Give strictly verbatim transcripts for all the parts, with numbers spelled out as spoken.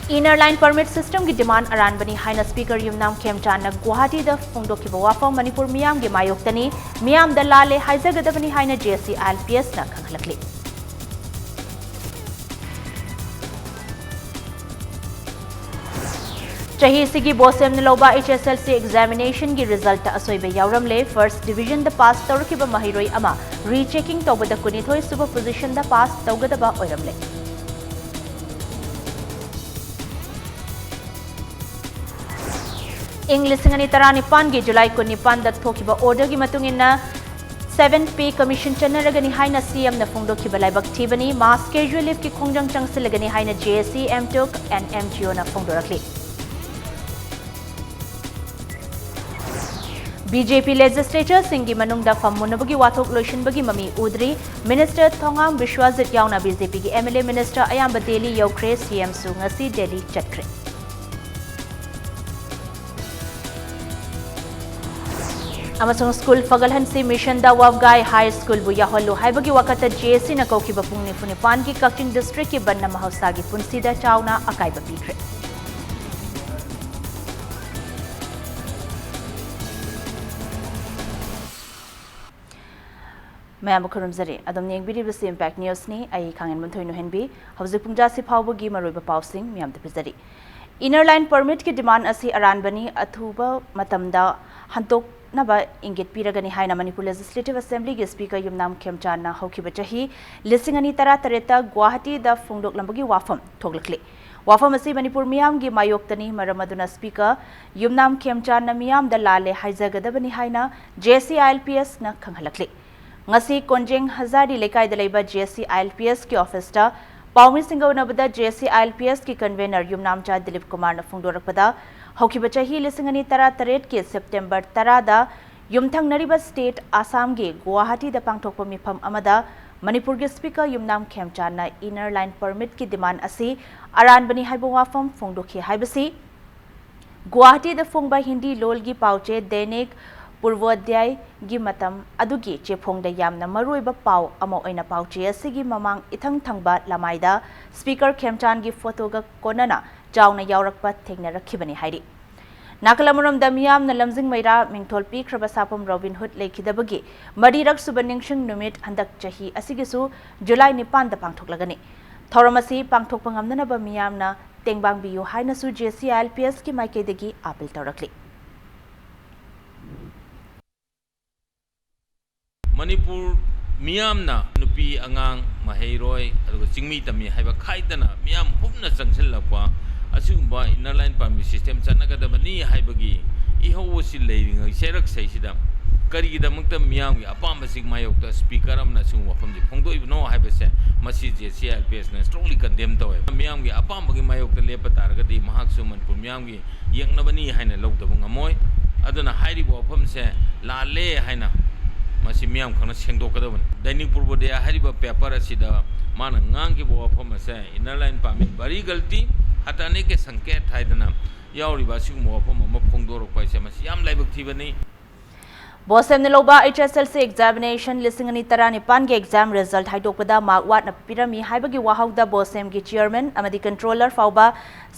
Inner Line Permit System ꯒꯤ demand ꯑꯔꯥꯟꯕꯅꯤ ꯍꯥꯏꯅ Speaker ꯌꯨꯝꯅꯥꯝ ꯈꯦꯝꯆꯥꯟꯅ ꯒꯨꯋꯥꯍꯥꯇꯤꯗ ꯐꯣꯡꯗꯣꯛꯈꯤꯕ ꯋꯥꯐꯝ ꯃꯅꯤꯄꯨꯔ ꯃꯤꯌꯥꯝꯒꯤ ꯃꯥꯌꯣꯛꯇꯅꯤ, ꯃꯤꯌꯥꯝꯗ ꯂꯥꯜꯂꯦ ꯍꯥꯏꯖꯒꯗꯕꯅꯤ ꯍꯥꯏꯅ J S C I L P S ꯅ ꯈꯪꯍꯜꯂꯛꯂꯤ꯫ ꯆꯍꯤꯁꯤꯒꯤ ꯕꯣꯁꯦꯝꯅ ꯂꯧꯕ H S L C examination ꯒꯤ result ꯑꯁꯣꯏꯕ ꯌꯥꯎꯔꯝꯂꯦ꯫ First division ꯗ pass ꯇꯧꯔꯛꯈꯤꯕ ꯃꯍꯩꯔꯣꯏ ꯑꯃ rechecking ꯇꯧꯕꯗ ꯀꯨꯟꯅꯤꯊꯣꯏ ꯁꯨꯕ position ꯗ pass ꯇꯧꯒꯗꯕ ꯑꯣꯏꯔꯝꯂꯦ꯫ ꯏꯪ ꯂꯤꯁꯤꯡ ꯑꯅꯤ ꯇꯔꯥꯅꯤꯄꯥꯟꯒꯤ July ꯀꯨꯟꯅꯤꯄꯥꯟꯗ ꯊꯣꯛꯈꯤꯕ order ꯒꯤ ꯃꯇꯨꯡ ꯏꯟꯅ seven pay commission ꯆꯠꯅꯔꯒꯅꯤ ꯍꯥꯏꯅ C M ꯅ ꯐꯣꯡꯗꯣꯛꯈꯤꯕ ꯂꯥꯏꯕꯛ ꯊꯤꯕꯅꯤ꯫ Mass casual leave ꯀꯤ ꯈꯣꯡꯖꯪ ꯆꯪꯁꯤꯜꯂꯒꯅꯤ ꯍꯥꯏꯅ J A C, M tok and N G O ꯅ ꯐꯣꯡꯗꯣꯔꯛꯂꯤ꯫ B J P legislature ꯁꯤꯡꯒꯤ ꯃꯅꯨꯡꯗ ꯐꯝꯃꯨꯟꯅꯕꯒꯤ ꯋꯥꯊꯣꯛ ꯂꯣꯏꯁꯤꯟꯕꯒꯤ ꯃꯃꯤ ꯎꯗ꯭ꯔꯤ꯫ Minister ꯊꯣꯉꯥꯝ ꯕꯤꯁ꯭ꯋꯥꯖꯤꯠ ꯌꯥꯎꯅ B J P ꯒꯤ M L A minister ꯑꯌꯥꯝꯕ ꯗꯦꯜꯂꯤ ꯌꯧꯈ꯭ꯔꯦ꯫ C M ꯁꯨ ꯉꯁꯤ ꯗꯦꯜꯂꯤ ꯆꯠꯈ꯭ꯔꯦ꯫ ꯑꯃꯁꯨꯡ ꯁ꯭ꯀꯨꯜ ꯐꯒꯠꯍꯟꯁꯤ ꯃꯤꯁꯟꯗ ꯋꯥꯕꯒꯥꯏ ꯍꯥꯏ ꯁ꯭ꯀꯨꯜꯕꯨ ꯌꯥꯎꯍꯜꯂꯨ ꯍꯥꯏꯕꯒꯤ ꯋꯥꯀꯠꯇ J A C ꯅ ꯀꯧꯈꯤꯕ ꯄꯨꯡ ꯅꯤꯐꯨ ꯅꯤꯄꯥꯟꯒꯤ ꯀꯛꯆꯤꯡ district ꯀꯤ ꯕꯟꯅ ꯃꯍꯧꯁꯥꯒꯤ ꯄꯨꯟꯁꯤꯗ ꯆꯥꯎꯅ ꯑꯀꯥꯏꯕ ꯄꯤꯈ꯭ꯔꯦ꯫ ꯃꯌꯥꯝꯕꯨ ꯈꯨꯔꯨꯝꯖꯔꯤ꯫ ꯑꯗꯨꯝ ꯌꯦꯡꯕꯤꯔꯤꯕꯁꯤ Impact News ꯅꯤ꯫ ꯑꯩ ꯈꯥꯡꯉꯦꯟꯕꯝ ꯊꯣꯏꯅꯨꯍꯦꯟꯕꯤ꯫ ꯍꯧꯖꯤꯛ ꯄꯨꯡ ꯇꯔꯥꯁꯤ ꯐꯥꯎꯕꯒꯤ ꯃꯔꯨꯑꯣꯏꯕ ꯄꯥꯎꯁꯤꯡ ꯃꯌꯥꯝꯗ ꯄꯤꯖꯔꯤ꯫ Inner Line Permit ꯀꯤ demand ꯑꯁꯤ ꯑꯔꯥꯟꯕꯅꯤ, ꯑꯊꯨꯕ ꯃꯇꯝꯗ ꯍꯟꯗꯣꯛꯅꯕ ꯏꯪꯒꯤꯠ ꯄꯤꯔꯒꯅꯤ ꯍꯥꯏꯅ ꯃꯅꯤꯄꯨꯔ Legislative Assembly ꯒꯤ Speaker ꯌꯨꯝꯅꯥꯝ ꯈꯦꯝꯆꯥꯟꯅ ꯍꯧꯈꯤꯕ ꯆꯍꯤ ꯂꯤꯁꯤꯡ ꯑꯅꯤ ꯇꯔꯥꯇꯔꯦꯠꯇ ꯒꯨꯋꯥꯍꯥꯇꯤꯗ ꯐꯣꯡꯗꯣꯛꯂꯝꯕꯒꯤ ꯋꯥꯐꯝ ꯊꯣꯛꯂꯛꯂꯤ꯫ ꯋꯥꯐꯝ ꯑꯁꯤ ꯃꯅꯤꯄꯨꯔ ꯃꯤꯌꯥꯝꯒꯤ ꯃꯥꯌꯣꯛꯇꯅꯤ, ꯃꯔꯝ ꯑꯗꯨꯅ Speaker ꯌꯨꯝꯅꯥꯝ ꯈꯦꯝꯆꯥꯟꯅ ꯃꯤꯌꯥꯝꯗ ꯂꯥꯜꯂꯦ ꯍꯥꯏꯖꯒꯗꯕꯅꯤ ꯍꯥꯏꯅ J A C I L P S ꯅ ꯈꯪꯍꯜꯂꯛꯂꯤ꯫ ꯉꯁꯤ ꯀꯣꯟꯖꯦꯡ ꯍꯖꯥꯔꯤ ꯂꯩꯀꯥꯏꯗ ꯂꯩꯕ J A C I L P S ꯀꯤ office ꯇ ꯄꯥꯎꯃꯤꯁꯤꯡꯒ ꯎꯅꯕꯗ J A C I L P S ꯀꯤ convener ꯌꯨꯝꯅꯥꯝꯆꯥ ꯗꯤꯂꯤꯞ ꯀꯨꯃꯥꯔꯅ ꯐꯣꯡꯗꯣꯔꯛꯄꯗ, ꯍꯧꯈꯤꯕ ꯆꯍꯤ ꯂꯤꯁꯤꯡ ꯑꯅꯤ ꯇꯔꯥꯇꯔꯦꯠꯀꯤ September ꯇꯔꯥꯗ ꯌꯨꯝꯊꯪꯅꯔꯤꯕ state ꯑꯁꯥꯝꯒꯤ ꯒꯨꯋꯥꯍꯥꯇꯤꯗ ꯄꯥꯡꯊꯣꯛꯄ ꯃꯤꯐꯝ ꯑꯃꯗ ꯃꯅꯤꯄꯨꯔꯒꯤ Speaker ꯌꯨꯝꯅꯥꯝ ꯈꯦꯝꯆꯥꯟꯅ Inner Line Permit ꯀꯤ demand ꯑꯁꯤ ꯑꯔꯥꯟꯕꯅꯤ ꯍꯥꯏꯕ ꯋꯥꯐꯝ ꯐꯣꯡꯗꯣꯛꯈꯤ ꯍꯥꯏꯕꯁꯤ ꯒꯨꯋꯥꯍꯥꯇꯤꯗ ꯐꯣꯡꯕ ꯍꯤꯟꯗꯤ ꯂꯣꯜꯒꯤ ꯄꯥꯎꯆꯦ ꯗꯩꯅꯤꯛ ꯄꯨꯔꯕꯣꯗ꯭ꯌꯥꯌꯒꯤ ꯃꯇꯝ ꯑꯗꯨꯒꯤ ꯆꯦꯐꯣꯡꯗ ꯌꯥꯝꯅ ꯃꯔꯨꯑꯣꯏꯕ ꯄꯥꯎ ꯑꯃ ꯑꯣꯏꯅ ꯄꯥꯎꯆꯦ ꯑꯁꯤꯒꯤ ꯃꯃꯥꯡ ꯏꯊꯪ ꯊꯪꯕ ꯂꯃꯥꯏꯗ ꯁ꯭ꯄꯤꯀꯔ ꯈꯦꯝꯆꯥꯟꯒꯤ ꯐꯣꯇꯣꯒ ꯀꯣꯟꯅꯅ ꯆꯥꯎꯅ ꯌꯥꯎꯔꯛꯄ ꯊꯦꯡꯅꯔꯛꯈꯤꯕꯅꯤ ꯍꯥꯏꯔꯤ꯫ ꯅꯥꯀꯜ ꯑꯃꯔꯣꯝꯗ ꯃꯤꯌꯥꯝꯅ ꯂꯝꯖꯤꯡ ꯃꯩꯔꯥ ꯃꯤꯡꯊꯣꯜ ꯄꯤꯈ꯭ꯔꯕ ꯁꯥꯐꯝ ꯔꯣꯕꯤꯟ ꯍꯨꯗ ꯂꯩꯈꯤꯗꯕꯒꯤ ꯃꯔꯤꯔꯛ ꯁꯨꯕ ꯅꯤꯡꯁꯤꯡ ꯅꯨꯃꯤꯠ ꯍꯟꯗꯛ ꯆꯍꯤ ꯑꯁꯤꯒꯤꯁꯨ ꯖꯨꯂꯥꯏ ꯅꯤꯄꯥꯟꯗ ꯄꯥꯡꯊꯣꯛꯂꯒꯅꯤ꯫ ꯊꯧꯔꯝ ꯑꯁꯤ ꯄꯥꯡꯊꯣꯛꯄ ꯉꯝꯅꯅꯕ ꯃꯤꯌꯥꯝꯅ ꯇꯦꯡꯕꯥꯡꯕꯤꯌꯨ ꯍꯥꯏꯅꯁꯨ JCILPSꯀꯤ ꯃꯥꯏꯀꯩꯗꯒꯤ ꯑꯥꯄꯤꯜ ꯇꯧꯔꯛꯂꯤ꯫ ꯃꯅꯤꯄꯨꯔ ꯃꯤꯌꯥꯝꯅ ꯅꯨꯄꯤ, ꯑꯉꯥꯡ, ꯃꯍꯩꯔꯣꯏ, ꯑꯗꯨꯒ ꯆꯤꯡꯃꯤ ꯇꯝꯃꯤ ꯍꯥꯏꯕ ꯈꯥꯏꯗꯅ ꯃꯤꯌꯥꯝ ꯍꯨꯞꯅ ꯆꯪꯁꯤꯜꯂꯛꯄ ꯑꯁꯤꯒꯨꯝꯕ inner line permit system ꯆꯠꯅꯒꯗꯕꯅꯤ ꯍꯥꯏꯕꯒꯤ ꯏꯍꯧ ꯑꯁꯤ ꯂꯩꯔꯤꯉꯩ ꯆꯩꯔꯛꯁꯤꯗꯩꯁꯤꯗ ꯀꯔꯤꯒꯤꯗꯃꯛꯇ ꯃꯤꯌꯥꯝꯒꯤ ꯑꯄꯥꯝꯕꯁꯤꯡ ꯃꯥꯌꯣꯛꯇ ꯁ꯭ꯄꯤꯀꯔ ꯑꯃꯅ ꯑꯁꯤꯒꯨꯝꯕ ꯋꯥꯐꯝꯁꯤ ꯐꯣꯡꯗꯣꯛꯏꯕꯅꯣ ꯍꯥꯏꯕꯁꯦ ꯃꯁꯤ JCILPSꯅ strongly condemn ꯇꯧꯋꯦ꯫ ꯃꯤꯌꯥꯝꯒꯤ ꯑꯄꯥꯝꯕꯒꯤ ꯃꯥꯌꯣꯛꯇ ꯂꯦꯞꯄ ꯇꯥꯔꯒꯗꯤ ꯃꯍꯥꯛꯁꯨ ꯃꯅꯤꯄꯨꯔ ꯃꯤꯌꯥꯝꯒꯤ ꯌꯦꯛꯅꯕꯅꯤ ꯍꯥꯏꯅ ꯂꯧꯗꯕ ꯉꯝꯃꯣꯏ꯫ ꯑꯗꯨꯅ ꯍꯥꯏꯔꯤꯕ ꯋꯥꯐꯝꯁꯦ ꯂꯥꯜꯂꯦ ꯍꯥꯏꯅ ꯃꯁꯤ ꯃꯤꯌꯥꯝ ꯈꯪꯅ ꯁꯦꯡꯗꯣꯛꯀꯗꯕꯅꯤ꯫ ꯗꯩꯅꯤꯛ ꯄꯨꯔꯕꯣꯗꯌꯥ ꯍꯥꯏꯔꯤꯕ paper ꯑꯁꯤꯗ ꯃꯥꯅ ꯉꯥꯡꯈꯤꯕ ꯋꯥꯐꯝ ꯑꯁꯦ inner line permit ꯕꯔꯤ ꯒꯜꯇꯤ, ꯍꯇꯥꯅꯦ ꯀꯦ ꯁꯪꯀꯦꯠ ꯍꯥꯏꯗꯅ ꯌꯥꯎꯔꯤꯕ ꯑꯁꯤꯒꯨꯝꯕ ꯋꯥꯐꯝ ꯑꯃ ꯐꯣꯡꯗꯣꯔꯛꯄ ꯍꯥꯏꯁꯦ ꯃꯁꯤ ꯌꯥꯝ ꯂꯥꯏꯕꯛ ꯊꯤꯕꯅꯤ꯫ BOSEMꯅ ꯂꯧꯕ HSLC examination ꯂꯤꯁꯤꯡ ꯑꯅꯤ ꯇꯔꯥꯅꯤꯄꯥꯟꯒꯤ exam result ꯍꯥꯏꯗꯣꯛꯄꯗ mark ꯋꯥꯠꯅ ꯄꯤꯔꯝꯃꯤ ꯍꯥꯏꯕꯒꯤ ꯋꯥꯍꯧꯗ BOSEMꯒꯤ chairman ꯑꯃꯗꯤ controller ꯐꯥꯎꯕ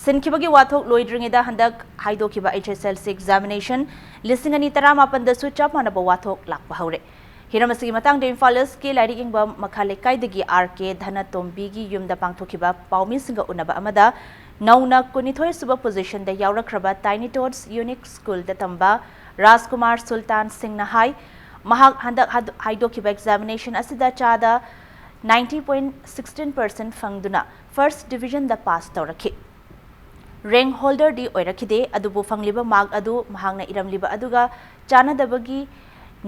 ꯁꯤꯟꯈꯤꯕꯒꯤ ꯋꯥꯊꯣꯛ ꯂꯣꯏꯗ꯭ꯔꯤꯉꯩꯗ ꯍꯟꯗꯛ ꯍꯥꯏꯗꯣꯛꯈꯤꯕ HSLC examination ꯂꯤꯁꯤꯡ ꯑꯅꯤ ꯇꯔꯥꯃꯥꯄꯟꯗꯁꯨ ꯆꯞ ꯃꯥꯟꯅꯕ ꯋꯥꯊꯣꯛ ꯂꯥꯛꯄ ꯍꯧꯔꯦ꯫ ꯍꯤꯔꯝ ꯑꯁꯤꯒꯤ ꯃꯇꯥꯡꯗ ꯏꯝꯐꯥꯜ ꯏꯁꯀꯤ ꯂꯥꯏꯔꯤꯛ ꯌꯦꯡꯕ ꯃꯈꯥ ꯂꯩꯀꯥꯏꯗꯒꯤ R K ꯙꯅꯇꯣꯝꯕꯤꯒꯤ ꯌꯨꯝꯗ ꯄꯥꯡꯊꯣꯛꯈꯤꯕ ꯄꯥꯎꯃꯤꯁꯤꯡꯒ ꯎꯅꯕ ꯑꯃꯗ ꯅꯧꯅ ꯀꯨꯟꯅꯤꯊꯣꯏ ꯁꯨꯕ positionꯗ ꯌꯥꯎꯔꯛꯈ꯭ꯔꯕ Tiny Tots Unique Schoolꯗ ꯇꯝꯕ ꯔꯥꯖꯀꯨꯃꯥꯔ ꯁꯨꯜꯇꯥꯟ ꯁꯤꯡꯅ ꯍꯥꯏ, ꯃꯍꯥꯛ ꯍꯟꯗꯛ ꯍꯥꯗ-, ꯍꯥꯏꯗꯣꯛꯈꯤꯕ examination ꯑꯁꯤꯗ ꯆꯥꯗ ninety point sixteen percent ꯐꯪꯗꯨꯅ first divisionꯗ pass ꯇꯧꯔꯛꯈꯤ꯫ Rank holderꯗꯤ ꯑꯣꯏꯔꯛꯈꯤꯗꯦ, ꯑꯗꯨꯕꯨ ꯐꯪꯂꯤꯕ mark ꯑꯗꯨ ꯃꯍꯥꯛꯅ ꯏꯔꯝꯂꯤꯕ ꯑꯗꯨꯒ ꯆꯥꯟꯅꯗꯕꯒꯤ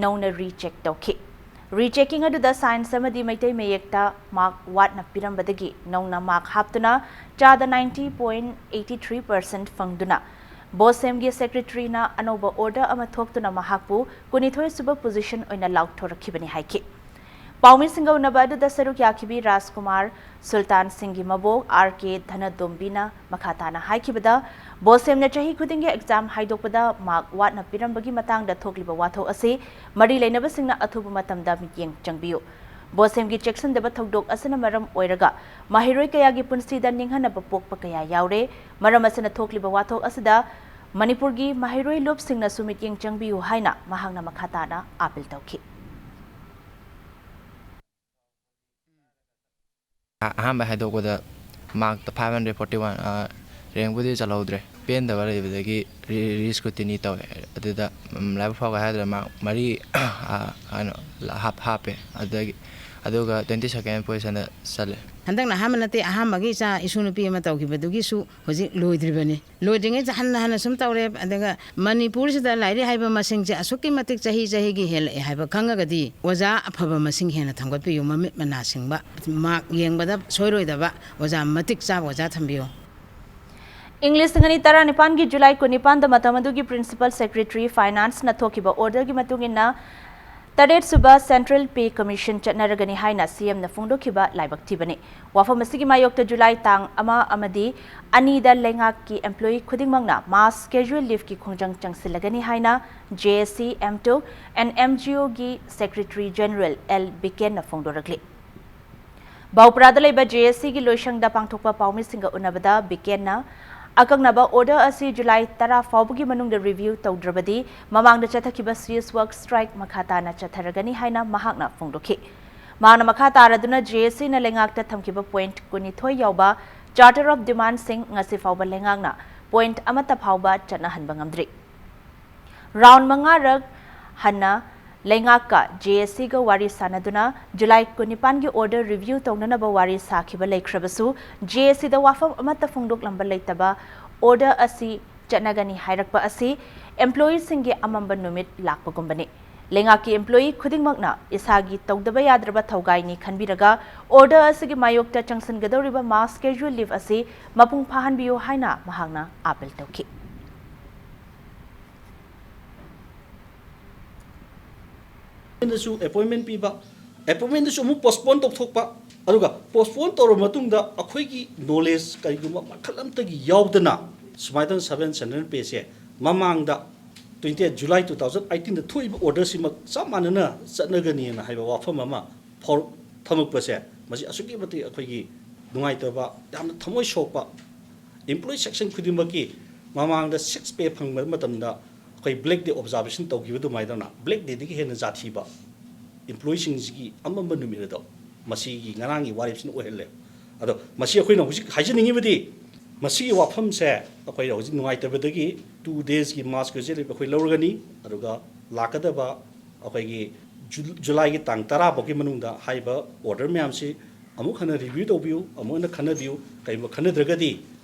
ꯅꯧꯅ recheck ꯇꯧꯈꯤ꯫ Rechecking ꯑꯗꯨꯗ science ꯑꯃꯗꯤ ꯃꯩꯇꯩ ꯃꯌꯦꯛꯇ mark ꯋꯥꯠꯅ ꯄꯤꯔꯝꯕꯗꯒꯤ ꯅꯧꯅ mark ꯍꯥꯞꯇꯨꯅ ꯆꯥꯗ ninety point eighty three percent ꯐꯪꯗꯨꯅ BOSEMꯒꯤ secretaryꯅ ꯑꯅꯧꯕ order ꯑꯃ ꯊꯣꯛꯇꯨꯅ ꯃꯍꯥꯛꯄꯨ ꯀꯨꯟꯅꯤꯊꯣꯏ ꯁꯨꯕ position ꯑꯣꯏꯅ ꯂꯥꯎꯊꯣꯔꯛꯈꯤꯕꯅꯤ ꯍꯥꯏꯈꯤ꯫ ꯄꯥꯎꯃꯤꯁꯤꯡꯒ ꯎꯅꯕ ꯑꯗꯨꯗ ꯁꯔꯨꯛ ꯌꯥꯈꯤꯕꯤ ꯔꯥꯖꯀꯨꯃꯥꯔ ꯁꯨꯜꯇꯥꯟ ꯁꯤꯡꯒꯤ ꯃꯕꯣꯛ ꯑꯥꯔ ꯀꯦ ꯙꯅꯗꯣꯝꯕꯤꯅ ꯃꯈꯥ ꯇꯥꯅ ꯍꯥꯏꯈꯤꯕꯗ, ꯕꯣꯁꯦꯝꯅ ꯆꯍꯤ ꯈꯨꯗꯤꯡꯒꯤ ꯑꯦꯛꯖꯥꯝ ꯍꯥꯏꯗꯣꯛꯄꯗ ꯃꯥꯔꯛ ꯋꯥꯠꯅ ꯄꯤꯔꯝꯕꯒꯤ ꯃꯇꯥꯡꯗ ꯊꯣꯛꯂꯤꯕ ꯋꯥꯊꯣꯛ ꯑꯁꯤ ꯃꯔꯤ ꯂꯩꯅꯕꯁꯤꯡꯅ ꯑꯊꯨꯕ ꯃꯇꯝꯗ ꯃꯤꯠꯌꯦꯡ ꯆꯪꯕꯤꯌꯨ꯫ ꯕꯣꯁꯦꯝꯒꯤ ꯆꯦꯛꯁꯤꯟꯗꯕ ꯊꯧꯗꯣꯛ ꯑꯁꯤꯅ ꯃꯔꯝ ꯑꯣꯏꯔꯒ ꯃꯍꯩꯔꯣꯏ ꯀꯌꯥꯒꯤ ꯄꯨꯟꯁꯤꯗ ꯅꯤꯡꯍꯟꯅꯕ ꯄꯣꯛꯄ ꯀꯌꯥ ꯌꯥꯎꯔꯦ꯫ ꯃꯔꯝ ꯑꯁꯤꯅ ꯊꯣꯛꯂꯤꯕ ꯋꯥꯊꯣꯛ ꯑꯁꯤꯗ ꯃꯅꯤꯄꯨꯔꯒꯤ ꯃꯍꯩꯔꯣꯏ ꯂꯨꯞꯁꯤꯡꯅꯁꯨ ꯃꯤꯠꯌꯦꯡ ꯆꯪꯕꯤꯌꯨ ꯍꯥꯏꯅ ꯃꯍꯥꯛꯅ ꯃꯈꯥ ꯇꯥꯅ ꯑꯥꯄꯤꯜ ꯇꯧꯈꯤ꯫ ꯑ-, ꯑꯍꯥꯟꯕ ꯍꯥꯏꯗꯣꯛꯄꯗ ꯃꯥꯔꯛꯇ five hundred forty one, ꯑ, ꯔꯦꯡꯕꯨꯗꯤ ꯆꯜꯍꯧꯗ꯭ꯔꯦ꯫ ꯄꯦꯟꯗꯕ ꯂꯩꯕꯗꯒꯤ ꯔꯤ-, ꯔꯤꯁꯀ꯭ꯔꯨꯇꯤꯅꯤ ꯇꯧꯋꯦ꯫ ꯑꯗꯨꯗ, ꯎꯝ, ꯂꯥꯏꯕꯛ ꯐꯕ ꯍꯥꯏꯒꯗ꯭ꯔꯥ, ꯃꯥꯔꯛ ꯃꯔꯤ, ꯑ, ꯀꯩꯅꯣ, ꯍꯥꯞ-, ꯍꯥꯞꯄꯦ꯫ ꯑꯗꯨꯗꯒꯤ, ꯑꯗꯨꯒ twenty second position ꯗ ꯆꯠꯂꯦ꯫ ꯍꯟꯗꯛꯅ ꯑꯍꯥꯟꯕ ꯅꯠꯇꯦ, ꯑꯍꯥꯟꯕꯒꯤ ꯏꯆꯥ ꯏꯁꯨ ꯅꯨꯄꯤ ꯑꯃ ꯇꯧꯈꯤꯕꯗꯨꯒꯤꯁꯨ ꯍꯧꯖꯤꯛ ꯂꯣꯏꯗ꯭ꯔꯤꯕꯅꯤ꯫ ꯂꯣꯏꯗ꯭ꯔꯤꯉꯩꯗ ꯍꯟꯅ ꯍꯟꯅ ꯁꯨꯝ ꯇꯧꯔꯦ꯫ ꯑꯗꯨꯒ ꯃꯅꯤꯄꯨꯔꯁꯤꯗ ꯂꯥꯏꯔꯤꯛ ꯍꯩꯕ ꯃꯁꯤꯡꯁꯦ ꯑꯁꯨꯛꯀꯤ ꯃꯇꯤꯛ ꯆꯍꯤ ꯆꯍꯤꯒꯤ ꯍꯦꯜꯂꯛꯑꯦ ꯍꯥꯏꯕ ꯈꯪꯉꯒꯗꯤ ꯑꯣꯖꯥ ꯑꯐꯕ ꯃꯁꯤꯡ ꯍꯦꯟꯅ ꯊꯝꯒꯠꯄꯤꯌꯨ, ꯃꯃꯤꯠ ꯃꯅꯥ ꯁꯤꯡꯕ, ꯃꯥꯔꯛ ꯌꯦꯡꯕꯗ ꯁꯣꯏꯔꯣꯏꯗꯕ ꯑꯣꯖꯥ ꯃꯇꯤꯛ ꯆꯥꯕ ꯑꯣꯖꯥ ꯊꯝꯕꯤꯌꯨ꯫ ꯏꯪ ꯂꯤꯁꯤꯡ ꯑꯅꯤ ꯇꯔꯥꯅꯤꯄꯥꯟꯒꯤ ꯖꯨꯂꯥꯏ ꯀꯨꯟꯅꯤꯄꯥꯟꯗ ꯃꯇꯝ ꯑꯗꯨꯒꯤ principal secretary finance ꯅ ꯊꯣꯛꯈꯤꯕ order ꯒꯤ ꯃꯇꯨꯡ ꯏꯟꯅ, ꯇꯔꯦꯠ ꯁꯨꯕ Central Pay Commission ꯆꯠꯅꯔꯒꯅꯤ ꯍꯥꯏꯅ ꯁꯤ ꯑꯦꯝꯅ ꯐꯣꯡꯗꯣꯛꯈꯤꯕ ꯂꯥꯏꯕꯛ ꯊꯤꯕꯅꯤ꯫ ꯋꯥꯐꯝ ꯑꯁꯤꯒꯤ ꯃꯥꯌꯣꯛꯇ ꯖꯨꯂꯥꯏ ꯇꯥꯡ ꯑꯃ ꯑꯃꯗꯤ ꯑꯅꯤꯗ ꯂꯩꯉꯥꯛꯀꯤ employee ꯈꯨꯗꯤꯡꯃꯛꯅ mass casual leave ꯀꯤ ꯈꯣꯡꯖꯪ ꯆꯪꯁꯤꯜꯂꯒꯅꯤ ꯍꯥꯏꯅ J A C, M T U C and M G O ꯒꯤ Secretary General L ꯕꯤꯀꯦꯟꯅ ꯐꯣꯡꯗꯣꯔꯛꯂꯤ꯫ ꯕꯥꯎꯄ꯭ꯔꯥꯗ ꯂꯩꯕ J A C ꯒꯤ ꯂꯣꯏꯁꯪꯗ ꯄꯥꯡꯊꯣꯛꯄ ꯄꯥꯎꯃꯤꯁꯤꯡꯒ ꯎꯅꯕꯗ ꯕꯤꯀꯦꯟꯅ ꯑꯀꯛꯅꯕ order ꯑꯁꯤ ꯖꯨꯂꯥꯏ ꯇꯔꯥ ꯐꯥꯎꯕꯒꯤ ꯃꯅꯨꯡꯗ review ꯇꯧꯗ꯭ꯔꯕꯗꯤ ꯃꯃꯥꯡꯗ ꯆꯠꯊꯈꯤꯕ cease work strike ꯃꯈꯥ ꯇꯥꯅ ꯆꯠꯊꯔꯒꯅꯤ ꯍꯥꯏꯅ ꯃꯍꯥꯛꯅ ꯐꯣꯡꯗꯣꯛꯈꯤ꯫ ꯃꯍꯥꯛꯅ ꯃꯈꯥ ꯇꯥꯔꯗꯨꯅ J A C ꯅ ꯂꯩꯉꯥꯛꯇ ꯊꯝꯈꯤꯕ point ꯀꯨꯟꯅꯤꯊꯣꯏ ꯌꯥꯎꯕ Charter of Demand ꯁꯤꯡ ꯉꯁꯤ ꯐꯥꯎꯕ ꯂꯩꯉꯥꯛꯅ point ꯑꯃꯠꯇ ꯐꯥꯎꯕ ꯆꯠꯅꯍꯟꯕ ꯉꯝꯗ꯭ꯔꯤ꯫ Round ꯃꯉꯥꯔꯛ ꯍꯟꯅ ꯂꯩꯉꯥꯛꯀ J A C ꯒ ꯋꯥꯔꯤ ꯁꯥꯅꯗꯨꯅ ꯖꯨꯂꯥꯏ ꯀꯨꯟꯅꯤꯄꯥꯟꯒꯤ order review ꯇꯧꯅꯅꯕ ꯋꯥꯔꯤ ꯁꯥꯈꯤꯕ ꯂꯩꯈ꯭ꯔꯕꯁꯨ, J A C ꯗ ꯋꯥꯐꯝ ꯑꯃꯠꯇ ꯐꯣꯡꯗꯣꯛꯂꯝꯕ ꯂꯩꯇꯕ order ꯑꯁꯤ ꯆꯠꯅꯒꯅꯤ ꯍꯥꯏꯔꯛꯄ ꯑꯁꯤ employee ꯁꯤꯡꯒꯤ ꯑꯃꯝꯕ ꯅꯨꯃꯤꯠ ꯂꯥꯛꯄꯒꯨꯝꯕꯅꯤ꯫ ꯂꯩꯉꯥꯛꯀꯤ employee ꯈꯨꯗꯤꯡꯃꯛꯅ ꯏꯁꯥꯒꯤ ꯇꯧꯗꯕ ꯌꯥꯗ꯭ꯔꯕ ꯊꯧꯒꯥꯏꯅꯤ ꯈꯟꯕꯤꯔꯒ order ꯑꯁꯤꯒꯤ ꯃꯥꯌꯣꯛꯇ ꯆꯪꯁꯤꯟꯒꯗꯧꯔꯤꯕ mass casual leave ꯑꯁꯤ ꯃꯄꯨꯡ ꯐꯥꯍꯟꯕꯤꯌꯨ ꯍꯥꯏꯅ ꯃꯍꯥꯛꯅ ꯑꯥꯄꯤꯜ ꯇꯧꯈꯤ꯫ ꯅꯁꯨ appointment ꯄꯤꯕ, ꯑꯦꯄꯣꯏꯟꯃꯦꯟꯗꯨꯁꯨ ꯑꯃꯨꯛ ꯄꯣꯁꯄꯣꯟ ꯇꯧꯊꯣꯛꯄ, ꯑꯗꯨꯒ ꯄꯣꯁꯄꯣꯟ ꯇꯧꯔꯕ ꯃꯇꯨꯡꯗ ꯑꯩꯈꯣꯏꯒꯤ ꯅꯣꯂꯦꯖ ꯀꯔꯤꯒꯨꯝꯕ ꯃꯈꯜ ꯑꯃꯠꯇꯒꯤ ꯌꯥꯎꯗꯅ ꯁꯨꯃꯥꯏꯅ ꯇꯧꯅ ꯁꯕꯦꯟ ꯁꯦꯟꯇ꯭ꯔꯦꯜ ꯄꯦꯁꯦ ꯃꯃꯥꯡꯗ twenty eight July two thousand eighteen ꯗ ꯊꯣꯛꯏꯕ ꯑꯣꯔꯗꯔꯁꯤꯃꯛ ꯆꯞ ꯃꯥꯟꯅꯅ ꯆꯠꯅꯒꯅꯤꯅ ꯍꯥꯏꯕ ꯋꯥꯐꯝ ꯑꯃ ꯐꯥꯎ-, ꯊꯝꯃꯛꯄꯁꯦ, ꯃꯁꯤ ꯑꯁꯨꯛꯀꯤ ꯃꯇꯤꯛ ꯑꯩꯈꯣꯏꯒꯤ ꯅꯨꯡꯉꯥꯏꯇꯕ, ꯌꯥꯝꯅ ꯊꯃꯣꯏ ꯁꯣꯛꯄ꯫ ꯏꯝꯄ꯭ꯂꯣꯌꯤ ꯁꯦꯛꯁꯟ ꯈꯨꯗꯤꯡꯃꯛꯀꯤ ꯃꯃꯥꯡꯗ ꯁꯤꯛꯁ ꯄꯦ ꯐꯪꯕ ꯃꯇꯝꯗ ꯑꯩꯈꯣꯏ ꯕ꯭ꯂꯦꯛ ꯗꯦ ꯑꯣꯕꯖꯥꯔꯕꯦꯁꯟ ꯇꯧꯈꯤꯕ ꯑꯗꯨꯃꯥꯏꯅ ꯇꯧꯅ ꯕ꯭ꯂꯦꯛ ꯗꯦꯗꯒꯤ ꯍꯦꯟꯅ ꯖꯥꯊꯤꯕ ꯏꯝꯄ꯭ꯂꯣꯌꯤꯁꯤꯡꯁꯤꯒꯤ ꯑꯃꯝꯕ ꯅꯨꯃꯤꯠ ꯑꯗꯣ ꯃꯁꯤꯒꯤ ꯉꯔꯥꯡꯒꯤ ꯋꯥꯔꯦꯞꯁꯤꯅ ꯑꯣꯏꯍꯜꯂꯦ꯫ ꯑꯗꯣ ꯃꯁꯤ ꯑꯩꯈꯣꯏꯅ ꯍꯧꯖꯤꯛ ꯍꯥꯏꯖꯅꯤꯡꯉꯤꯕꯗꯤ, ꯃꯁꯤꯒꯤ ꯋꯥꯐꯝꯁꯦ ꯑꯩꯈꯣꯏ ꯍꯧꯖꯤꯛ ꯅꯨꯡꯉꯥꯏꯇꯕꯗꯒꯤ two days ꯀꯤ mass closure ꯑꯩꯈꯣꯏ ꯂꯧꯔꯒꯅꯤ꯫ ꯑꯗꯨꯒ ꯂꯥꯛꯀꯗꯕ ꯑꯩꯈꯣꯏꯒꯤ ꯖꯨ-, ꯖꯨꯂꯥꯏꯒꯤ ꯇꯥꯡ ꯇꯔꯥ ꯐꯥꯎꯒꯤ ꯃꯅꯨꯡꯗ ꯍꯥꯏꯔꯤꯕ ꯑꯣꯔꯗꯔ ꯃꯌꯥꯝꯁꯤ ꯑꯃꯨꯛ ꯍꯟꯅ ꯔꯤꯚ꯭ꯌꯨ ꯇꯧꯕꯤꯌꯨ, ꯑꯃꯨꯛ ꯍꯟꯅ ꯈꯟꯅꯕꯤꯌꯨ꯫ ꯀꯔꯤꯒꯨꯝꯕ ꯈꯟꯅꯗ꯭ꯔꯒꯗꯤ